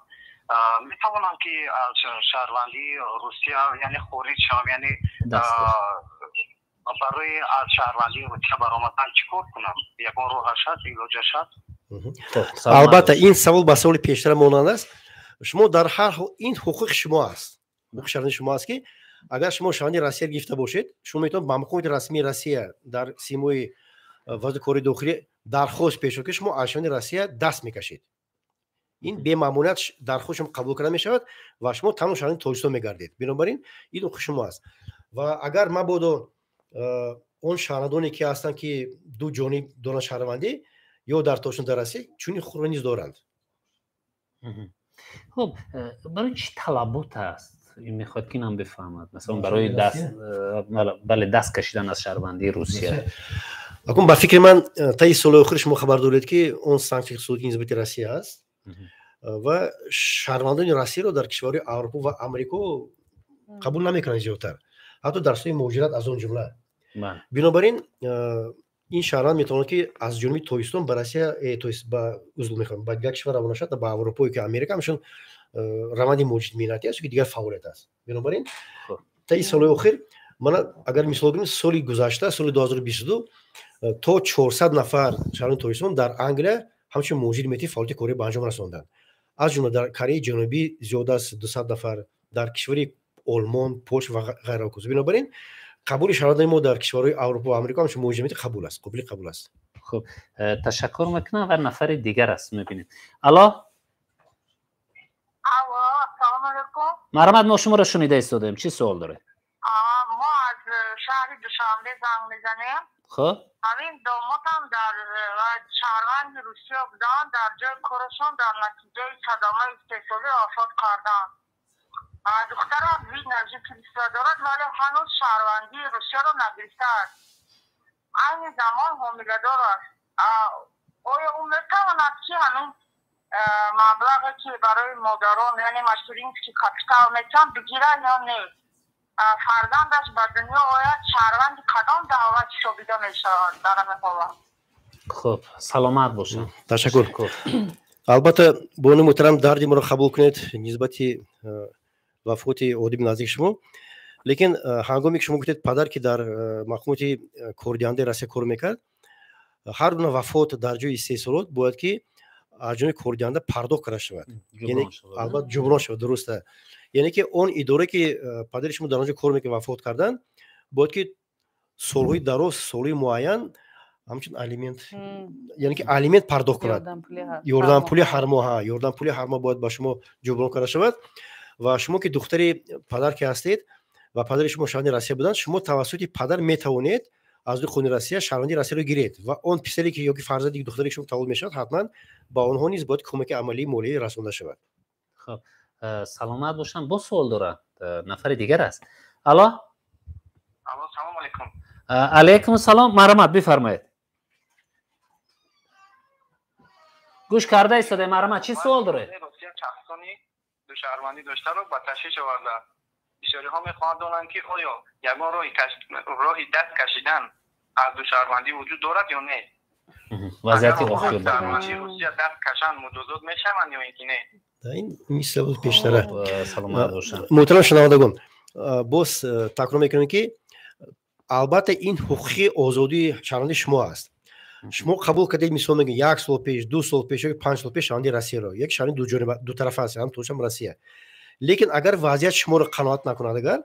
Speaker 7: Метавонам, ки аз шаҳрвандии Русия, яъне, хориҷ шавам, яъне барои аз шаҳрвандии Русия баромадан чӣ кор кунам? Ягон роҳаш ҳаст, илоҷаш ҳаст?
Speaker 2: Албатта, ин савол ба саволи пештара монанд аст. Шумо дар ҳар ҳол ин ҳуқуқи шумо аст, ҳуқуқи шаҳрвандии шумо аст, ки агар шумо шаҳрванди Россия гирифта бошед, шумо метавонед ба мақомоти расмии Россия дар симои Вазорати кори дохилӣ дархост пеш, ки шумо аз шаҳрванди Россия даст мекашед. Ин бемамоният дархост шумо қабул карда мешавад ва шумо танҳо шаҳрванди Тоҷикистон мегардед. Бинобар ин ин ҳуқуқи шумо аст. Ва агар мабодо он шаҳрвандоне ки ҳастанд, ки ду ҷониб доранд шаҳрвандӣ, ё дар Тоҷикистон, дар Россия, чунин ҳуқуқро низ доранд.
Speaker 1: Хуб, барои чӣ талабот аст? Ин мехоҳад, ки инам бифаҳмад, масалан, барои даст, бале, даст кашидан аз шаҳрвандии Русия.
Speaker 2: Акун, ба фикри ман, таи солҳои охир шумо хабар доред, ки он санксияи иқтисодӣ нисбати Россия аст ва шаҳрвандони Россияро дар кишварҳои Аврупо ва Амрико қабул намекунанд зиёдтар, ҳатто дар соҳаи муҳоҷират аз он ҷумла. Бинобар ин ин шаҳрванд метавонад, ки аз ҷониби Тоҷикистон ба Россия, ба узр мехоҳам, ба дигар кишвар равона шавад, ба Аврупо ки Америка, ҳамчун раванди муҳоҷирати меҳнатӣ аст ки дигар фаъолият аст. Бинобар ин таи солҳои охир Мана агар мисол гирем, соли гузашта, соли 2022, то 400 нафар шаҳрванди Тоҷикистон дар Англия ҳамчун муҳоҷири меҳнатӣ фаъолияти корӣ ба анҷом расонданд. Аз ҷумла дар Кореяи Ҷанубӣ зиёда аз 200 нафар, дар кишвари Олмон, Полша ва ғайра. Бинобар ин қабули шаҳрвандони мо дар кишварҳои Аврупо ва Амрико ҳамчун муҳоҷири меҳнатӣ қабул аст, қобили қабул аст.
Speaker 1: Хуб, ташаккур мекунам ва нафари дигар аст, мебинем. Алло.
Speaker 4: Алло, ассалому алайкум.
Speaker 1: Марҳамат, мо шуморо шунида истодаем. Чӣ суол доред?
Speaker 4: Мо аз шаҳри Душанбе занг мезанем.
Speaker 1: Хуб.
Speaker 4: Ҳамин домодам дар шаҳрванди Русия буданд, дар ҷои корашон дар натиҷаи садамаи истеҳсолӣ вафот карданд. Духтарам вид на жительство дорад, вале ҳанӯз шаҳрвандии Русияро нагирифтааст. Айни замон ҳомиладор аст. Оё ӯ метавонад, ки ҳамин маблағе, ки барои модарон, яъне материнский капитал метавон, бигирад ё не? Фарзандаш ба дунё ояд, шаҳрванди кадом давлат ҳисобида мешавад дар ҳамин ҳолат?
Speaker 1: Хуб, саломат бошед.
Speaker 2: Ташаккур. Албатта, бону муҳтарам, дарди моро қабул кунед нисбати вафоти одами наздики шумо. Лекин ҳангоме ки шумо гуфтед, падар ки дар мақомоти кордиҳандаи Россия кор мекард, ҳар гуна вафот дар ҷои истеҳсолот бояд ки аз ҷониби кордиҳанда пардохт карда шавад, албатта, ҷуброн шавад, дуруста. Яъне ки он идора, ки падари шумо дар он ҷо кор мекард, вафот карданд, бояд ки солҳои дароз, солҳои муайян ҳамчун алимент, яъне ки алимент пардохт кунад, ёрдампули ҳар моҳа, ёрдампули ҳар моҳ бояд ба шумо ҷуброн карда шавад. Ва шумо ки духтари падар ки ҳастед ва падари шумо шаҳрванди Россия буданд, шумо тавассути падар метавонед аз рӯи қонуни Россия шаҳрванди Россияро гиред ва он писаре ки ёки фарзанди духтаре ки шумо таваллуд мешавад, ҳатман ба онҳо низ бояд кӯмаки амалии молиявӣ расонда шавад.
Speaker 1: Хуб, саломат бошанд. Боз суол дорад, нафари дигар аст. Алло.
Speaker 7: Алло, салому алайкум.
Speaker 1: Алайкум салом, марҳамат, бифармоед. Гӯш карда истодаем, марҳамат, чӣ суол доред?
Speaker 7: Шахсони душаҳрвандӣ доштаро ба ташвиш овардааст. Бисёриҳо мехоҳанд донанд, ки оё ягон роҳи даст кашидан аз душаҳрвандӣ вуҷуд дорад ё не.
Speaker 1: Вазъияти охир.
Speaker 7: Русия даст кашанд, муҷозот мешаванд ё ин ки не?
Speaker 2: Ин мисли буд пештара.
Speaker 1: Саломат бошанд.
Speaker 2: Муҳтарам шунавандагон, боз такрор мекунем, ки албатта ин ҳуқуқи озодии шаҳрванди шумо аст. Шумо қабул кардед, мисол мегӯем, як сол пеш, 2 сол пеш ё 5 сол пеш шаҳрванди Россияро, як шаҳрванди дутарафа аст, ҳам Тоҷикистон, Россия. Лекин агар вазъият шуморо қаноат накунад, агар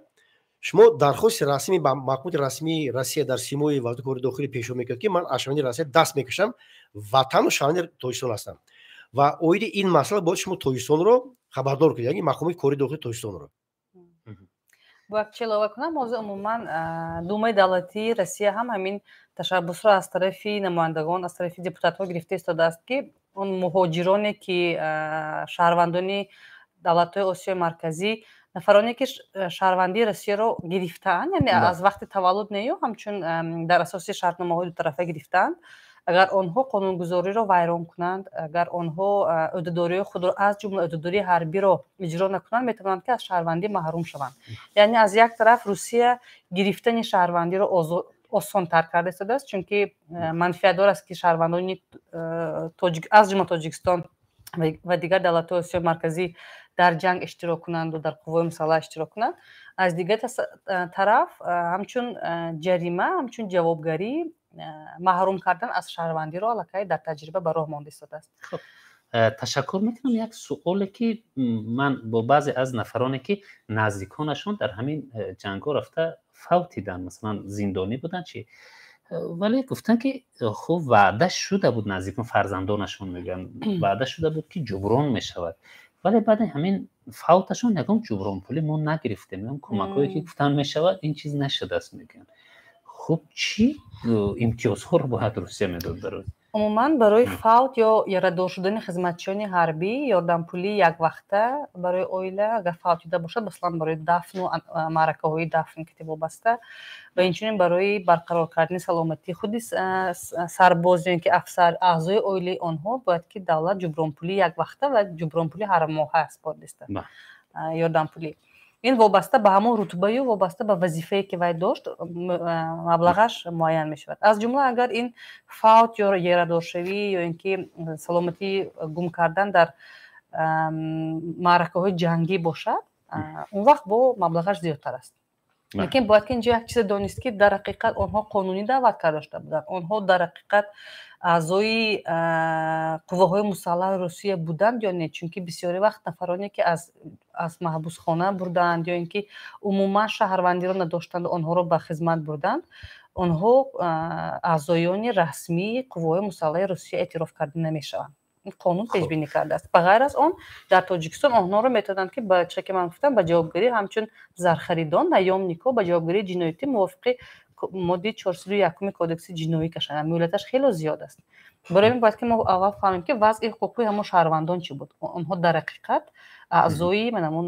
Speaker 2: шумо дархости расмӣ ба мақомоти расмии Россия дар симои Вазорати кори дохилӣ пешниҳод мекунед, ки ман аз шаҳрванди Россия даст мекашам, ватану шаҳрванди Тоҷикистон ҳастам, ва оиди ин масъала бояд шумо Тоҷикистонро хабардор кунед, яъне мақомоти кори дохилии Тоҷикистонро.
Speaker 3: Бояд чӣ илова кунам? Ҳозир умуман Думаи давлатии Россия ҳам ҳамин ташаббусро аз тарафи намояндагон, аз тарафи депутатҳо гирифта истодааст, ки он муҳоҷироне, ки шаҳрвандони давлатҳои Осиёи Марказӣ, нафароне, ки шаҳрвандии Россияро гирифтаанд, яъне аз вақти таваллуд нею, ҳамчун дар асоси шартномаҳои дутарафа гирифтаанд, агар онҳо қонунгузориро вайрон кунанд, агар онҳо ӯҳдадориҳои худро, аз ҷумла ӯҳдадории ҳарбиро иҷро накунанд, метавонанд, ки аз шаҳрвандӣ маҳрум шаванд. Яъне аз як тараф Русия гирифтани шаҳрвандиро осонтар карда истодааст, чунки манфиатдор аст, ки шаҳрвандони аз ҷумла Тоҷикистон ва дигар давлатҳои Осиёи Марказӣ дар ҷанг иштирок кунанду дар қуввои мусаллаҳ иштирок кунанд. Аз дигар тараф, ҳамчун ҷарима, ҳамчун ҷавобгарӣ маҳрум кардан аз шаҳрвандиро аллакай дар таҷриба ба роҳ монда истодааст.
Speaker 1: Ташаккур мекунам. Як суоле, ки ман бо баъзе аз нафароне, ки наздиконашон дар ҳамин ҷангҳо рафта фавтиданд, масалан, зиндонӣ буданд чи, вале гуфтанд, ки хуб, ваъда шуда буд, наздикон, фарзандонашон мегӯянд, ваъда шуда буд, ки ҷуброн мешавад, вале баъди ҳамин фавташон ягон ҷубронпулӣ мо нагирифтем, ягон кӯмакҳое, ки гуфтан мешавад, ин чиз нашудааст, мегӯянд. Хуб, чӣ имтиёзҳоро бояд Русия медод барои
Speaker 3: Умуман, барои фавт ё ярадор шудани хизматчиёни ҳарбӣ ёрдампулии яквақта барои оила, агар фавт шуда бошад, масалан, барои дафну маъракаҳои дафн ки вобаста ва инчунин барои барқарор кардани саломатии худи сарбоз ё ин ки афсар, аъзои оилаи онҳо, бояд ки давлат ҷубронпулии яквақта ва ҷубронпули ҳармоҳа супориста. Ёрдампулӣ ин вобаста ба ҳамон рутбаю вобаста ба вазифае, ки вай дошт, маблағаш муайян мешавад. Аз ҷумла, агар ин фавт ё ярадоршавӣ ё ин ки саломатӣ гум кардан дар маъракаҳои ҷангӣ бошад, он вақт бо маблағаш зиёдтар аст. Лекин бояд ки инҷо як чизе донист, ки дар ҳақиқат онҳо қонунӣ даъват карда шуда буданд. Онҳо дар ҳақиқат аъзои қувваҳои мусаллаҳи Русия буданд ё не? Чунки бисёри вақт нафароне, ки аз маҳбусхона бурданд ё ин ки умуман шаҳрвандиро надоштанд, онҳоро ба хизмат бурданд, онҳо аъзоёни расмии қувваҳои мусаллаҳи Русия эътироф карда намешаванд. Ин қонун пешбинӣ кардааст. Ба ғайр аз он, дар Тоҷикистон онҳоро метавонанд, ки ба чизе ки ман гуфтам, ба ҷавобгарӣ ҳамчун зархаридон, наёмнико, ба ҷавобгарии ҷиноятӣ мувофиқи моддаи 401-уми Кодекси ҷиноӣ кашанд. Муҳлаташ хело зиёд аст. Барои ин бояд ки мо аввал фаҳмем, ки вазъи ҳуқуқии ҳамон шаҳрвандон чӣ буд. Онҳо дар ҳақиқат аъзои ман ҳамон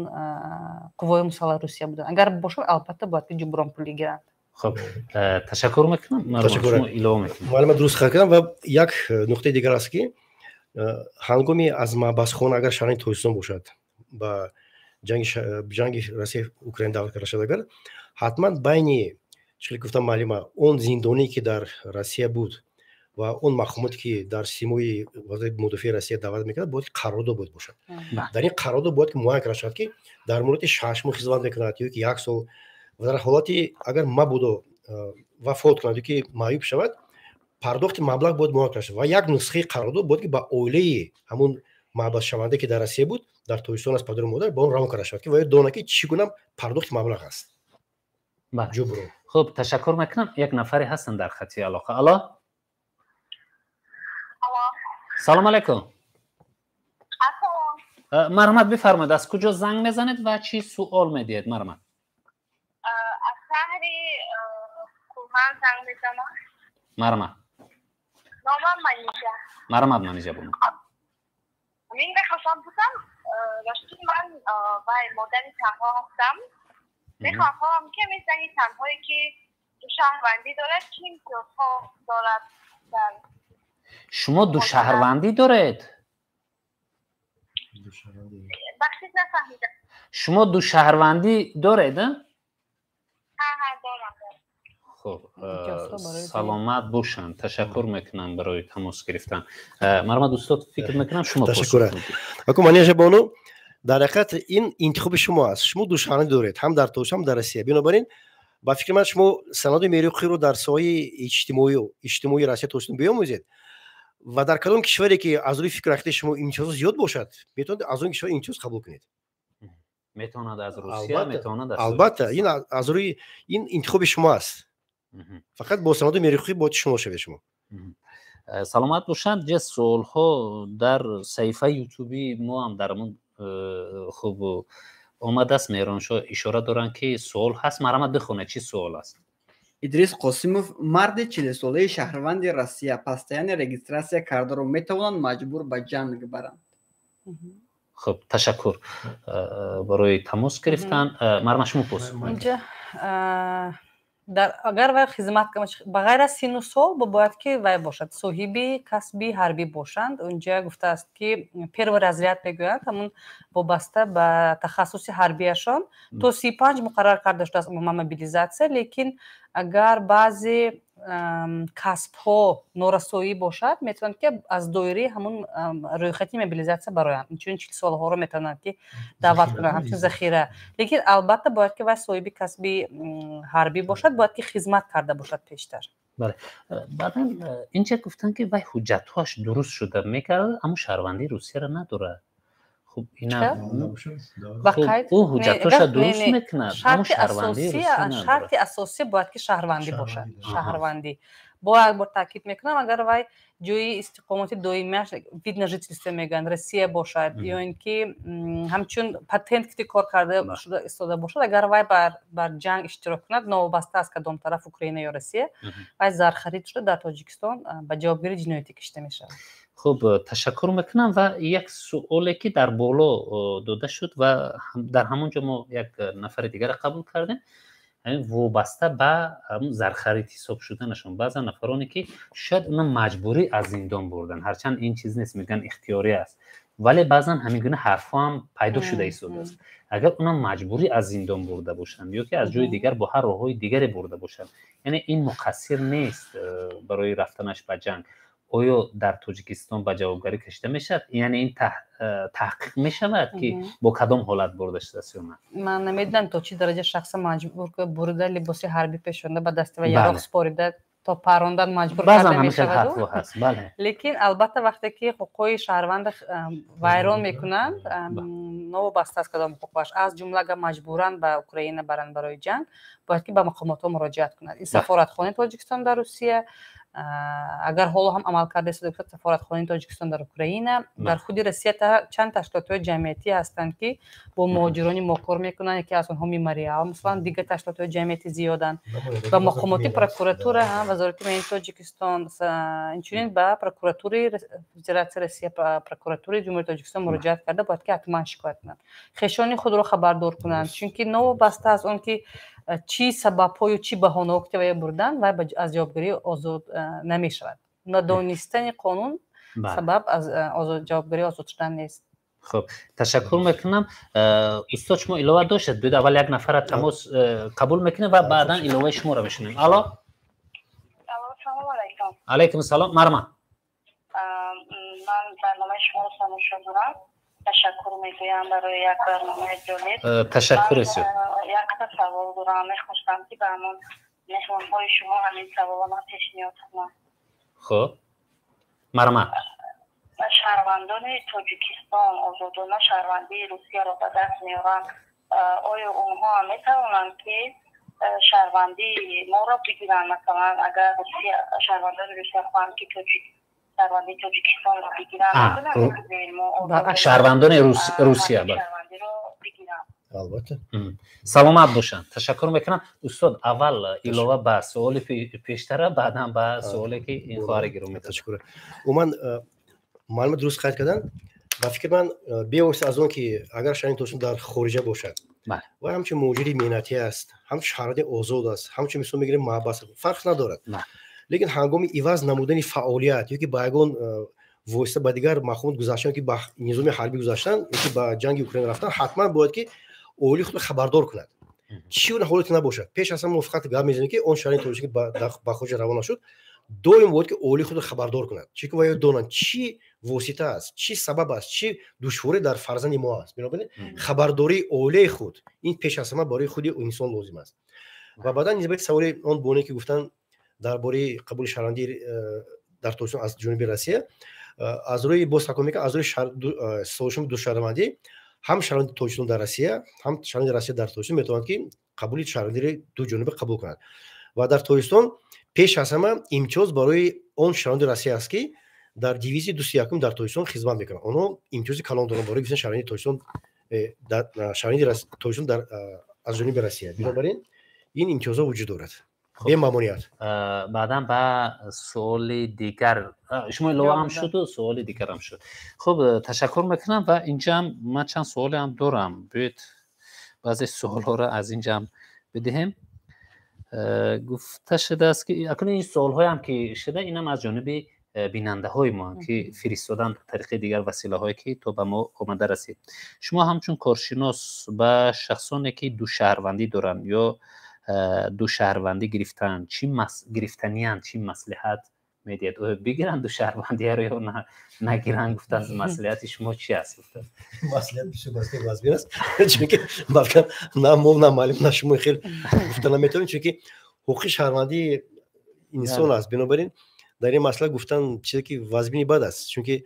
Speaker 3: қувваҳои мусаллаҳи Русия буданд. Агар бошанд, албатта бояд ки ҷубронпулӣ гиранд.
Speaker 1: Хуб, ташаккур мекунам. Шумо илова мекунед?
Speaker 2: Муаллима дуруст қайд кардам, ва як нуқтаи дигар аст, ки ҳангоми аз маҳбасхона, агар шаҳрванди Тоҷикистон бошад, ба ҷанги Россия Украина даъват карда шавад, агар ҳатман байни, чӣ гуфтам муаллима, он зиндоние, ки дар Россия буд, ва он мақомоте, ки дар симои Вазорати мудофиаи Россия даъват мекунад, бояд қарордод бояд бошад. Дар ин қарордод бояд ки муайян карда шавад, ки дар муддати 6 моҳ хизмат мекунад ё ки як сол, ва дар ҳолати агар мабодо вафот кунад ё ки маъюб шавад, пардохти маблағ бояд муайян карда шавад. Ва як нусхаи қарордод бояд ки ба оилаи ҳамун маҳбасшаванда, ки дар Россия буд, дар Тоҷикистон аст, падару модар, ба он равон карда шавад, ки вай донад, ки чӣ гуна пардохти маблағ аст. Ҷуброн.
Speaker 1: Хуб, ташаккур мекунам. Як нафаре ҳастанд дар хати алоқа. Алло, салом алайкум. Марҳамат, бифармоед, аз куҷо занг мезанед ва чӣ суол медиҳед? Марҳамат.
Speaker 4: Аз шаҳри Курман занг мезанам.
Speaker 1: Марҳамат.
Speaker 4: Номам Манижа.
Speaker 1: Марҳамат, Манижа бону.
Speaker 4: Мин мехостам пурсам, рости ман вай модари танҳо ҳастам. Мехоҳам, ки ҳамин зани танҳое, ки шаҳрвандӣ дорад, чӣ имтиёзҳо дорад дар
Speaker 1: Шумо душаҳрвандӣ доред?
Speaker 4: Бахшид, нафаҳмидам.
Speaker 1: Шумо душаҳрвандӣ доред?
Speaker 4: Ҳа, дорам.
Speaker 1: Хуб, саломат бошанд. Ташаккур мекунам барои тамос гирифтан. Марҳамат, устод, фикр мекунам, шумо.
Speaker 2: Ташаккур. Аку, Манижа бону, дар ҳақиқат ин интихоби шумо аст. Шумо душаҳрвандӣ доред ҳам дар Тоҷикистон, ҳам дар Россия. Бинобар ин, ба фикри ман, шумо санади меъёри дар соҳаи иҷтимоии Россия, Тоҷикистон биомӯзед ва дар кадом кишваре, ки аз рӯи фикру ақидаи шумо имтиёзот зиёд бошад, метавонед аз он кишвар имтиёз қабул кунед.
Speaker 1: Метавонад аз Русия, метавонад аз
Speaker 2: Албатта, ин аз рӯи ин интихоби шумо аст. Фақат бо санади меъёри бояд шумо шавед шумо.
Speaker 1: Саломат бошанд. Ҷа суолҳо дар саҳифаи Ютуби мо ҳам дар ҳамон хуб омадааст. Меҳроншоҳ ишора доранд, ки суол ҳаст. Марҳамат, бихонед, чӣ суол аст?
Speaker 6: Идрис Қосимов: марди 40-солаи шаҳрванди Россия постоянно регистрация кардаро метавонанд маҷбур ба ҷанг баранд?
Speaker 1: Хуб, ташаккур барои тамос гирифтан. Марҳамат, шумо пурс.
Speaker 3: Инҷа агар вай хизмат, ба ғайр аз синну сол, бояд ки вай бошад соҳиби касби ҳарбӣ бошанд. Унҷа гуфтааст, ки первый разряд мегӯянд, ҳамун вобаста ба тахассуси ҳарбиашон то 35 муқаррар карда шудааст умуман мобилизатсия. Лекин агар баъзе касбҳо норасоӣ бошад, метавонанд, ки аз доираи ҳамун рӯйхати мобилизатсия бароянд. Инчунин 40-солаҳоро метавонанд, ки даъват кунанд ҳамчун захира. Лекин албатта бояд, ки вай соҳиби касби ҳарбӣ бошад, бояд, ки хизмат карда бошад пештар.
Speaker 1: Бале, баъдан инча гуфтанд, ки вай ҳуҷҷатҳоаш дуруст шуда мекард, аммо шаҳрвандии Русияро надорад. Хуб, ина ӯ ҳуҷҷатҳоша дуруст мекунад, аммо шаҳрвандии Русия.
Speaker 3: Шарти асосӣ бояд, ки шаҳрвандӣ бошад, шаҳрвандӣ. Бо як бор таъкид мекунам, агар вай ҷои истиқомати доимиаш, вид на жительство мегӯянд, Россия бошад ё ин ки ҳамчун патент ки кор карда шуда истода бошад, агар вай бар ҷанг иштирок кунад, новобаста аз кадом тараф, Украина ё Россия, вай зархарид шуда дар Тоҷикистон ба ҷавобгарии ҷиноятӣ кашида мешавад.
Speaker 1: Хуб, ташаккур мекунам. Ва як суоле, ки дар боло дода шуд ва дар ҳамон ҷо мо як нафари дигарро қабул кардем, ҳамин вобаста ба зархарид ҳисоб шуданашон. Баъзан нафароне, ки шояд уна маҷбурӣ аз зиндон бурдан, ҳарчанд ин чиз нест, мегӯянд ихтиёрӣ аст, вале баъзан ҳамин гуна ҳарфҳо ҳам пайдо шуда истодааст. Агар уна маҷбурӣ аз зиндон бурда бошанд ё ки аз ҷои дигар бо ҳар роҳҳои дигаре бурда бошанд, яъне ин муқассир нест барои рафтанаш ба ҷанг. Оё дар Тоҷикистон ба ҷавобгарӣ кашида мешавад, яъне ин таҳқиқ мешавад, ки бо кадом ҳолат бурда шудааст ё на?
Speaker 3: Ман намедонам, то чӣ дараҷа шахса маҷбур бурда, либоси ҳарбӣ пешонда, ба дасти ва яроқ спорида, то парондан маҷбур карда мешаваду, лекин албатта, вақте ки ҳуқуқҳои шаҳрванда вайрон мекунанд, новобаста аз кадом ҳуқуқаш, аз ҷумла агар маҷбуран ба Украина баранд барои ҷанг, бояд ки ба мақомотҳо муроҷиат кунад. Ин сафоратхонаи Тоҷикистон дар Русия, агар ҳоло ҳам амал карда истода бошад, сафоратхонаи Тоҷикистон дар Украина, дар худи Россия чанд ташкилотҳои ҷамъиятӣ ҳастанд, ки бо муҳоҷирони мо кор мекунанд, яке аз онҳо Мемориал, масалан, дигар ташкилотҳои ҷамъиятӣ зиёданд, ба мақомоти прокуратура, Вазорати меҳнати Тоҷикистон, инчунин ба прокуратураи Федератсияи Россия, прокуратураи Ҷумҳурии Тоҷикистон муроҷиат карда, бояд ки ҳатман шикоят кунанд, хешони худро хабардор кунанд, чунки новобаста аз он ки чӣ сабабҳою чӣ баҳонаҳо ки вая бурданд, вай аз ҷавобгарӣ озод намешавад. Надонистани қонун сабаб аз ҷавобгарӣ озод шудан нест.
Speaker 1: Хуб, ташаккур мекунам. Устод, шумо илова доштед? Биёд, аввал як нафара тамос қабул мекунем ва баъдан иловаи шуморо мешунавем. Алло, алайкум салом, марҳамат.
Speaker 4: Ман барномаи шуморо тамошо дорам. Ташаккур мегӯям барои як барномаи ҷолиб.
Speaker 1: Ташаккур зиёд.
Speaker 4: Якта савол дорам, мехостам, ки ба ҳамон меҳмонҳои шумо ҳамин савола ман пешниҳод кунам.
Speaker 1: Хуб, марҳамат.
Speaker 4: Шаҳрвандони Тоҷикистон озодона шаҳрвандии Русияро ба даст меоранд, оё онҳо ҳам метавонанд, ки шаҳрвандии моро бигиранд? Масалан, агар шаҳрвандони Русия хоҳанд, ки тоҷик шаҳрвандии Тоҷикистонро бигиранд?
Speaker 1: Шаҳрвандони Русия.
Speaker 2: Албатта.
Speaker 1: Саломат бошанд, ташаккур мекунам. Устод, аввал илова ба суоли пештара, баъдан ба суоле, ки ин хоҳари гиромӣ.
Speaker 2: Ташаккур. Умуман, маълумот дуруст қайд кардан. Ба фикри ман, бевосита аз он ки агар шаҳрванди Тоҷикистон дар хориҷа бошад ва ҳамчун муҳоҷири меҳнатӣ аст, ҳамчун шаҳрванди озод аст, ҳамчун, мисол мегирем, маҳбас, фарқ надорад, лекин ҳангоми иваз намудани фаъолият ё ки ба ягон восита ба дигар мақомот гузаштан, ки ба низоми ҳарбӣ гузаштан ё ки ба ҷанги Украина рафтан, ҳатман бояд ки оилаи худро хабардор кунад, чӣ гуна ҳолате набошад. Пеш аз ҳама мо фақат гап мезанем, ки он шаҳрванди тоҷик, ки ба хориҷа равона шуд, доим бояд ки оилаи худро хабардор кунад, чунки вай донанд, чӣ восита аст, чӣ сабаб аст, чӣ душворӣ дар фарзанди мо аст. Бинобар ин хабардории оилаи худ ин пеш аз ҳама барои худи инсон лозим аст. Ва баъдан нисбати саволи он боне, ки гуфтанд дар бораи қабули шаҳрвандӣ дар Тоҷикистон аз ҷониби Россия, аз рӯи, боз такрор мекунам, аз рӯи созишноми душаҳрвандӣ ҳам шаҳрванди Тоҷикистон дар Россия, ҳам шаҳрванди Россия дар Тоҷикистон метавонанд, ки қабули шаҳрвандиро дуҷониба қабул кунанд. Ва дар Тоҷикистон пеш аз ҳама имтиёз барои он шаҳрванди Россия аст, ки дар дивизияи 201-ум дар Тоҷикистон хизмат мекунанд. Онҳо имтиёзи калон доранд барои гирифтани шаҳрвандии Тоҷикистон, шаҳрванди Тоҷикистон аз ҷониби Россия. Бинобар ин ин имтиёзҳо вуҷуд дорад бемамоният.
Speaker 1: Баъдан ба суоли дигар. Шумо илова ҳам шуду суоли дигарам шуд. Хуб, ташаккур мекунам. Ва инҷаам ман чанд суолеам дорам. Биёед, баъзе суолҳоро аз инҷаам бидиҳем. Гуфта шудааст, ки акнун ин суолҳоям ки шуда, инам аз ҷониби бинандаҳои мо, ки фиристоданд тариқи дигар василаҳое, ки то ба мо омада расид. Шумо ҳамчун коршинос ба шахсоне, ки душаҳрвандӣ доранд ё душаҳрвандӣ гирифтаанд, чӣ гирифтаниянд, чӣ маслиҳат медиҳед? Оё бигиранд душаҳрвандиаро ё нагиранд? Гуфтааст, маслиҳати шумо чи аст, гуфтааст.
Speaker 2: Маслиҳат бисёр масъалаи вазмин аст, чунки балкам на мо, на муаллим, на шумо хел гуфта наметавонем, чунки ҳуқуқи шаҳрвандии инсон аст. Бинобар ин дар ин масъала гуфтан чизе ки вазмини бад аст, чунки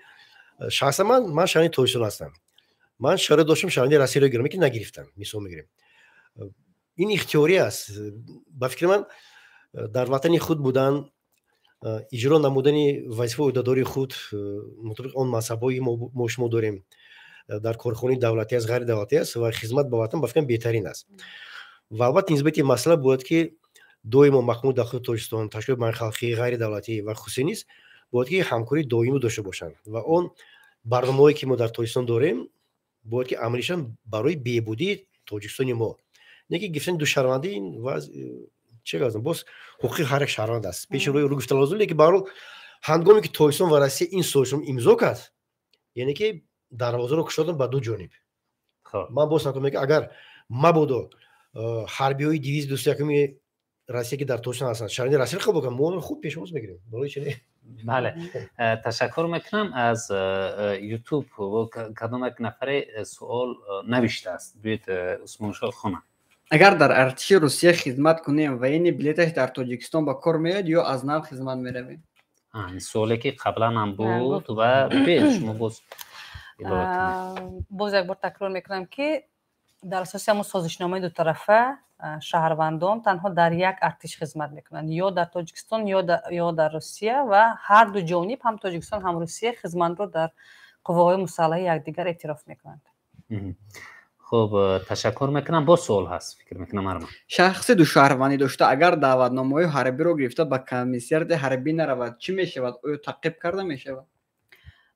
Speaker 2: шахсан ман шаҳрванди Тоҷикистон ҳастам. Ман шароит доштам шаҳрванди Россияро гирам, ки нагирифтам. Мисол мегирем, ин ихтиёрӣ аст. Ба фикри ман, дар ватани худ будан, иҷро намудани вазифаи ӯҳдадории худ мутобиқ он мансабҳое мо шумо дорем, дар корхонаи давлатӣ аст, ғайридавлатӣ аст, ва хизмат ба ватан, ба фикрам, беҳтарин аст. Ва албатта, нисбати ин масъала бояд ки доимо мақомоти дахлдори Тоҷикистон, ташкилоти байналхалқӣ, ғайридавлатӣ ва хусусӣ низ бояд ки ҳамкории доимӣ дошта бошанд ва он барномаҳое, ки мо дар Тоҷикистон дорем, бояд ки амалӣ шаванд барои беҳбудии Тоҷикистони мо. Не ки гирифтани душаҳрвандӣ, ин чӣ гап, боз ҳуқуқи ҳар як шаҳрванд аст, пеши рӯи рӯ гуфта лозим. Лекин баҳарҳол, ҳангоме ки Тоҷикистон ва Россия ин созишнома имзо кард, яъне ки дарвозаро кушоданд ба ду ҷониб. Ман боз такрор мекунам, агар мабодо ҳарбиҳои дивизияи 201-уми Россия, ки дар Тоҷикистон ҳастанд, шаҳрванди Россияро қабул кунанд, мо онро хуб пешвоз мегирем. Барои чи не?
Speaker 1: Бале, ташаккур мекунам. Аз Ютуб кадом як нафаре суол навиштааст, биёед, Усмоншоҳ хонам.
Speaker 6: Агар дар артиши Русия хизмат кунем, военный билеташ дар Тоҷикистон ба кор меояд ё аз нав хизмат меравем?
Speaker 1: Суоле ки қаблан ҳам буд ва биёед, шумо боз.
Speaker 3: Боз як бор такрор мекунам, ки дар асоси ҳамон созишномаи дутарафа шаҳрвандон танҳо дар як артиш хизмат мекунанд, ё дар Тоҷикистон, ё дар Русия, ва ҳар ду ҷониб, ҳам Тоҷикистон, ҳам Русия, хизматро дар қувваҳои мусаллаҳи якдигар эътироф мекунанд.
Speaker 1: Хуб, ташаккур мекунам. Боз суол ҳаст, фикр мекунам, Арман.
Speaker 6: Шахси душаҳрвандӣ дошта, агар даъватномаҳои ҳарбиро гирифта, ба комиссариати ҳарбӣ наравад, чӣ мешавад? Оё таъқиб карда мешавад?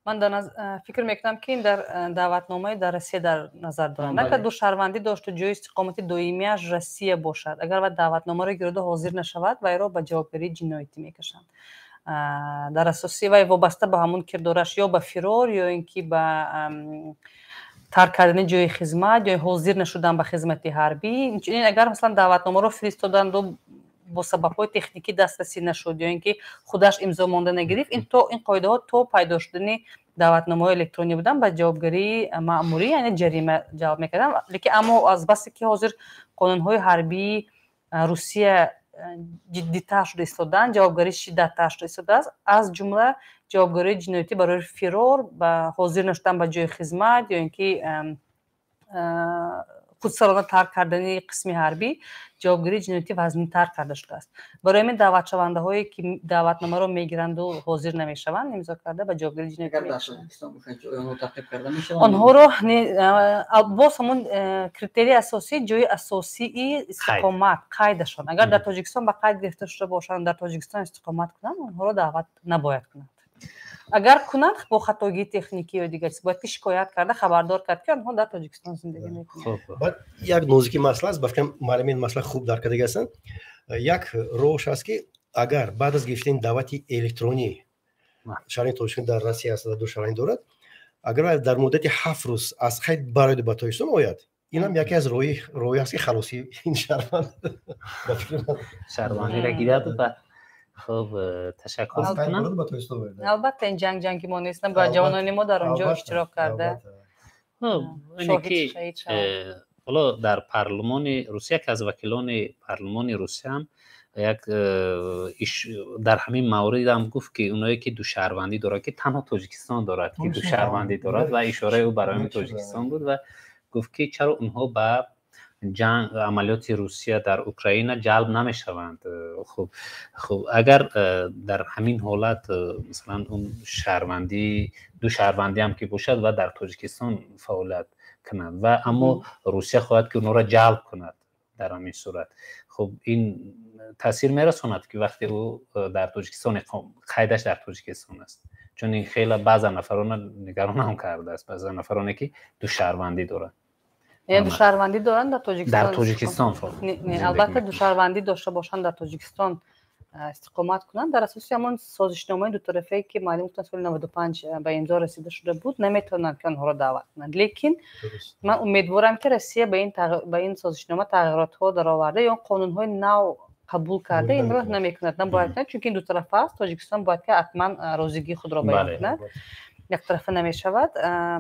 Speaker 3: Ман фикр мекунам, ки ин дар даъватномаи дар Россия дар назар доранд. Агар душаҳрвандӣ дошту ҷои истиқомати доимиаш Россия бошад, агар ва даъватномаро гирода ҳозир нашавад, вайро ба ҷавобгарии ҷиноятӣ мекашанд. Дар асоси вай вобаста ба ҳамун кирдораш, ё ба фирор, ё ин ки ба тарк кардани ҷои хизмат, ё ҳозир нашудан ба хизмати ҳарбӣ. Инчунин, агар, масалан, даъватномаро фиристоданду бо сабабҳои техникӣ дастрасӣ нашуд ё ин ки худаш имзо монда нагирифт, ин то ин қоидаҳо то пайдо шудани даъватномаҳои электронӣ буданд, ба ҷавобгарии маъмурӣ, яъне ҷарима ҷалб мекарданд. Лекин аммо аз басе ки ҳозир қонунҳои ҳарбии Русия ҷиддитар шуда истоданд, ҷавобгарӣ шиддаттар шуда истодааст, аз ҷумла ҷавобгарии ҷиноятӣ барои фирор, ба ҳозир нашудан ба ҷои хизмат ё ин ки худсарона тарк кардани қисми ҳарбӣ, ҷавобгарии ҷиноятӣ вазнинтар карда шудааст. Барои ҳамин даъватшавандаҳое ки даъватномаро мегиранду ҳозир намешаванд имзо карда, ба ҷавобгарии ҷиноятӣ. Онҳоро боз ҳамон критерии асосӣ ҷои асосии истиқомат, қайдашон. Агар дар Тоҷикистон ба қайд гирифта шуда бошанд, дар Тоҷикистон истиқомат кунанд, онҳоро даъват набояд кунанд. Агар кунанд, бо хатогии техникӣ ё дигар чиз, бояд ки шикоят карда, хабардор кард, ки онҳо дар Тоҷикистон зиндагӣ мекунанд.
Speaker 2: Баъд як нозики масъала аст, ба фикрам, муаллимин масъала хуб дарк кардаги ҳастанд. Як роҳш аст, ки агар баъд аз гирифтани даъвати электронӣ шаҳрванди Тоҷикистон дар Россия аст ва ду шаҳрвандӣ дорад, агар дар муддати 7 рӯз аз қайд барояду ба Тоҷикистон ояд, инам яке аз роҳи аст, ки халосии ин шаҳрванд.
Speaker 1: Шаҳрвандиро гирад ба. Хуб, ташаккур мекунам.
Speaker 3: Албатта, ин ҷанг ҷанги мо нест, бояд ҷавонони мо дар он ҷо иштирок карда.
Speaker 1: Ки ҳоло дар парлумони Русия, яке аз вакилони парлумони Русияам як дар ҳамин мавридам гуфт, ки оное ки душаҳрвандӣ дорад, ки танҳо Тоҷикистон дорад, ки душаҳрвандӣ дорад, ва ишораи ӯ барои Тоҷикистон буд, ва гуфт, ки чаро онҳо ба ҷанг, амалиёти Русия дар Украина ҷалб намешаванд. Хуб, агар дар ҳамин ҳолат, масалан, он шаҳрвандӣ, ду шаҳрвандиам ки бошад ва дар Тоҷикистон фаъолият кунад, ва аммо Русия хоҳад, ки онҳоро ҷалб кунад, дар ҳамин сурат, хуб, ин таъсир мерасонад, ки вақте ӯ дар Тоҷикистон, қайдаш дар Тоҷикистон аст? Чун ин хеле баъза нафарона нигаронам кардааст, баъза нафароне ки ду шаҳрвандӣ доранд.
Speaker 3: Яъне душаҳрвандӣ доранд, дар Тоҷикистон?
Speaker 1: Дар Тоҷикистон.
Speaker 3: Албатта, душаҳрвандӣ дошта бошанд, дар Тоҷикистон истиқомат кунанд, дар асоси ҳамон созишномаи дутарафае, ки маълум гуфтан, соли 95 ба имзо расида шуда буд, наметавонанд, ки онҳоро даъват кунанд. Лекин ман умедворам, ки Россия ба ин созишнома тағйиротҳо дароварда ё қонунҳои нав қабул карда, инро намекунад, набояд кунад, чунки ин дутарафа аст. Тоҷикистон бояд ки ҳатман розигии худро баён кунад, яктарафа намешавад.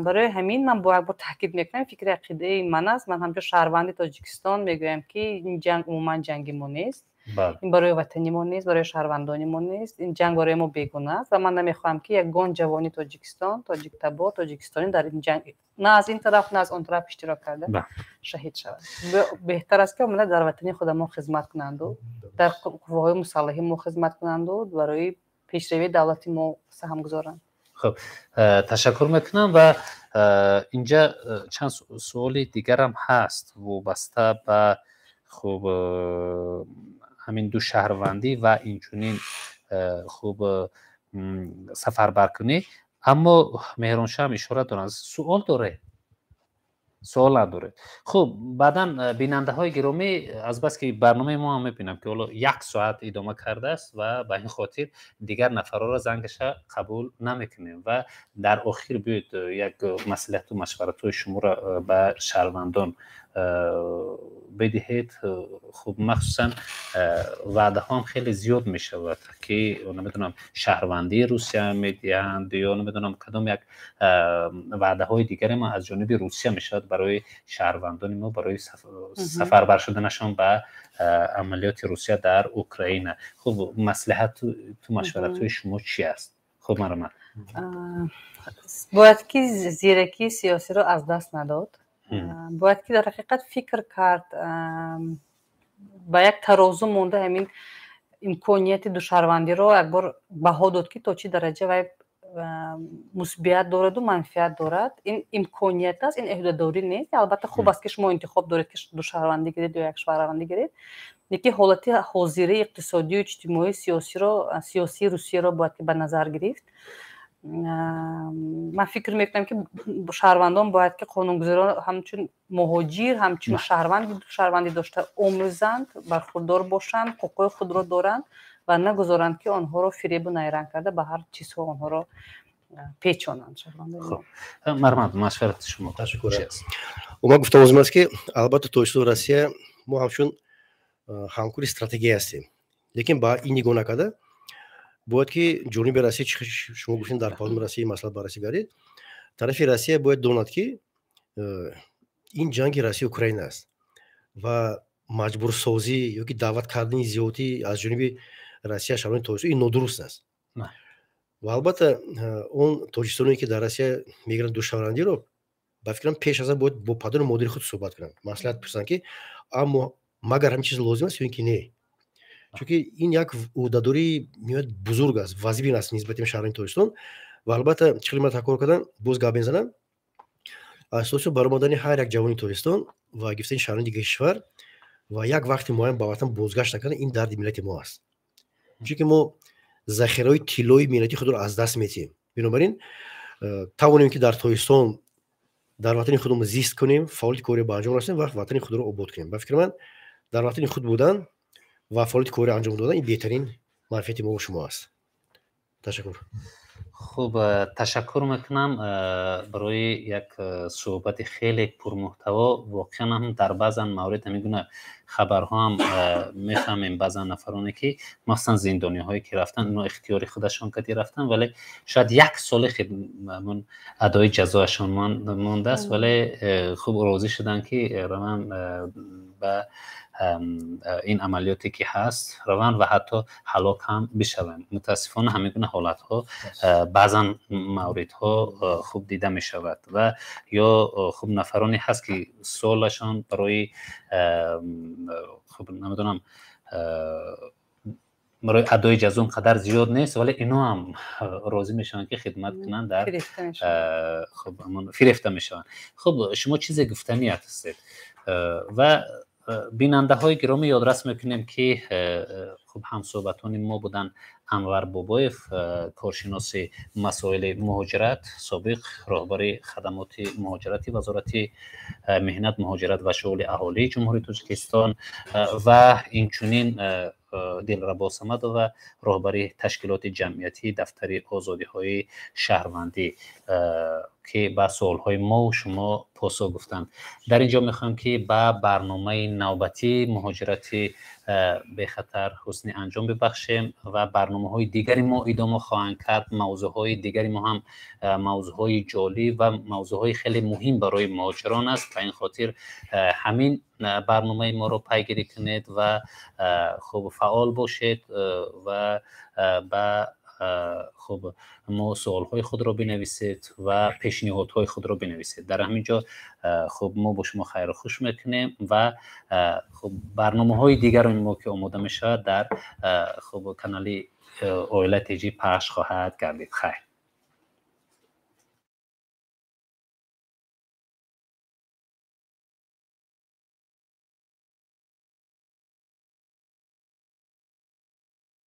Speaker 3: Барои ҳамин ман бо як бор таъкид мекунам, фикри ақидаи ман аст, ман ҳамчун шаҳрванди Тоҷикистон мегӯям, ки ин ҷанг умуман ҷанги мо нест, ин барои ватани мо нест, барои шаҳрвандони мо нест, ин ҷанг барои мо бегуна аст ва ман намехоҳам, ки ягон ҷавони Тоҷикистон, тоҷиктабор, тоҷикистонӣ дар ин ҷанг на аз ин тараф, на аз он тараф иштирок карда, шаҳид шавад. Беҳтар аст, ки омада дар ватани худамон хизмат кунанду дар қувваҳои мусаллаҳи мо хизмат кунанду барои пешравии давлати мо саҳм гузоранд.
Speaker 1: Хуб, ташаккур мекунам. Ва инҷа чанд суоли дигарам ҳаст, вобаста ба, хуб, ҳамин ду шаҳрвандӣ ва инчунин, хуб, сафарбаркунӣ. Аммо Меҳроншоҳам ишора доранд. Суол доред? Суол надоред. Хуб, баъдан, бинандаҳои гиромӣ, азбаски барномаи мо ҳам мебинам, ки ҳоло як соат идома кардааст, ва ба ин хотир дигар нафарҳоро зангаша қабул намекунем. Ва дар охир биёед, як маслиҳату машваратҳои шуморо ба шаҳрвандон. бидиҳед. Хуб, махсусан ваъдаҳо ҳам хеле зиёд мешавад, ки намедонам, шаҳрвандии Русия медиҳанд ё намедонам, кадом як ваъдаҳои дигаре ма аз ҷониби Русия мешавад барои шаҳрвандони мо, барои сафарбар шуданашон ба амалиёти Русия дар Украина. Хуб, маслиҳату машваратҳои шумо чӣ аст? Хуб, марҳамат.
Speaker 3: Бояд ки зиракии сиёсиро аз даст надод, бояд ки дар ҳақиқат фикр кард, ба як тарозу монда ҳамин имконияти душаҳрвандиро якбор баҳо дод, ки то чӣ дараҷа вай мусбият дораду манфиат дорад. Ин имконият аст, ин ӯҳдадорӣ нест. Албатта, хуб аст, ки шумо интихоб доред, ки душаҳрвандӣ гиред ё якшаҳрвандӣ гиред, лекин ҳолати ҳозираи иқтисодию иҷтимоию сиёсиро, сиёсии Русияро бояд ки ба назар гирифт. Ман фикр мекунам, ки шаҳрвандон бояд ки қонунгузорон ҳамчун муҳоҷир, ҳамчун шаҳрванди шаҳрвандӣ дошта омӯзанд, бархурдор бошанд, ҳуқуқҳои худро доранд ва нагузоранд, ки онҳоро фиребу найранг карда, ба ҳар чизҳо онҳоро печонанд.
Speaker 1: Марҳамат, машварати шумо.
Speaker 2: Ташаккур. Ман гуфтам лозим аст, ки албатта, Тоҷикистон, Россия мо ҳамчун ҳамкори стратегия ҳастем, лекин ба ин нигоҳ накарда, бояд ки ҷониби Россия, шумо гуфтем, дар парлумони Россия масъала баррасӣ гардид, тарафи Россия бояд донад, ки ин ҷанги Россия Украина аст ва маҷбурсозӣ ё ки даъват кардани зиёдӣ аз ҷониби Россия шаҳрванди Тоҷикистон, ин нодуруст аст. Ва албатта, он тоҷикистоне, ки дар Россия мегиранд душаҳрвандиро, ба фикрам, пеш аз он бояд бо падару модари худ суҳбат кунанд, маслиҳат пурсанд, ки аммо магар ҳамин чиз лозим аст ё ин ки не, чунки ин як ӯҳдадории ниҳоят бузург аст, вазибин аст нисбати шаҳрванди Тоҷикистон. Ва албатта, чӣ хеле ман такрор кардам, боз гап мезанам, асоси баромадани ҳар як ҷавони Тоҷикистон ва гирифтани шаҳрванди дигари кишвар ва як вақти муайян ба ватан бозгашт накардан, ин дарди миллати мо аст, чунки мо захираҳои тиллои миллати худро аз даст метиҳем. Бинобар ин, тавонем, ки дар Тоҷикистон, дар ватани худамон зист кунем, фаъолияти корӣ ба анҷом расонем ва ватани худро обод кунем. Ба фикри ман, дар ватани худ будан ва фаъолияти корӣ анҷом додан, ин беҳтарин манфиати мо шумо аст. Ташаккур.
Speaker 1: Хуб, ташаккур мекунам барои як суҳбати хеле пурмуҳтаво. Воқеан ҳам, дар баъзан маврид ҳамин гуна хабарҳо ҳам мефаҳмем, баъзан нафароне, ки махсусан зиндониҳое, ки рафтан, ино ихтиёри худашон кади рафтан, вале шояд як соли ҳамон адои ҷазояшон мондааст, вале хуб, розӣ шуданд, ки раванд, ба ин амалиёте ки ҳаст раванд ва ҳатто ҳалок ҳам бишаванд. Мутаассифона, ҳамин гуна ҳолатҳо баъзан мавридҳо хуб дида мешавад. Ва ё хуб, нафароне ҳаст, ки солашон барои, хуб, намедонам, барои адои ҷазо он қадар зиёд нест, вале ино ҳам розӣ мешаванд, ки хидмат кунанд дар, хуб, фирефта мешаванд. Хуб, шумо чизе гуфтанӣ ҳастед? Ва бинандаҳои гиромӣ, ёдрас мекунем, ки хуб, ҳамсӯҳбатони мо буданд Анвар Бобоев, коршиноси масоили муҳоҷират, собиқ роҳбари хадамоти муҳоҷирати Вазорати меҳнат, муҳоҷират ва шуғли аҳолии Ҷумҳурии Тоҷикистон, ва инчунин Дилрабо Самадова, роҳбари ташкилоти ҷамъиятии Дафтари озодиҳои шаҳрвандӣ, ки ба суолҳои мову шумо посух гуфтанд. Дар ин ҷо мехоҳам, ки ба барномаи навбатии муҳоҷирати бехатар ҳусни анҷом бибахшем ва барномаҳои дигари мо идома хоҳанд кард. Мавзӯъҳои дигари мо ҳам мавзӯъҳои ҷолиб ва мавзӯъҳои хеле муҳим барои муҳоҷирон аст. Ба ин хотир ҳамин барномаи моро пайгирӣ кунед ва хуб, фаъол бошед ва ба, хуб, мо суолҳои худро бинависед ва пешниҳодҳои худро бинависед. Дар ҳамин ҷо, хуб, мо бо шумо хайру хуш мекунем ва, хуб, барномаҳои дигаро мо, ки омода мешавад, дар, хуб, канали Оила ТЖ пахш хоҳад гардид. Хайр.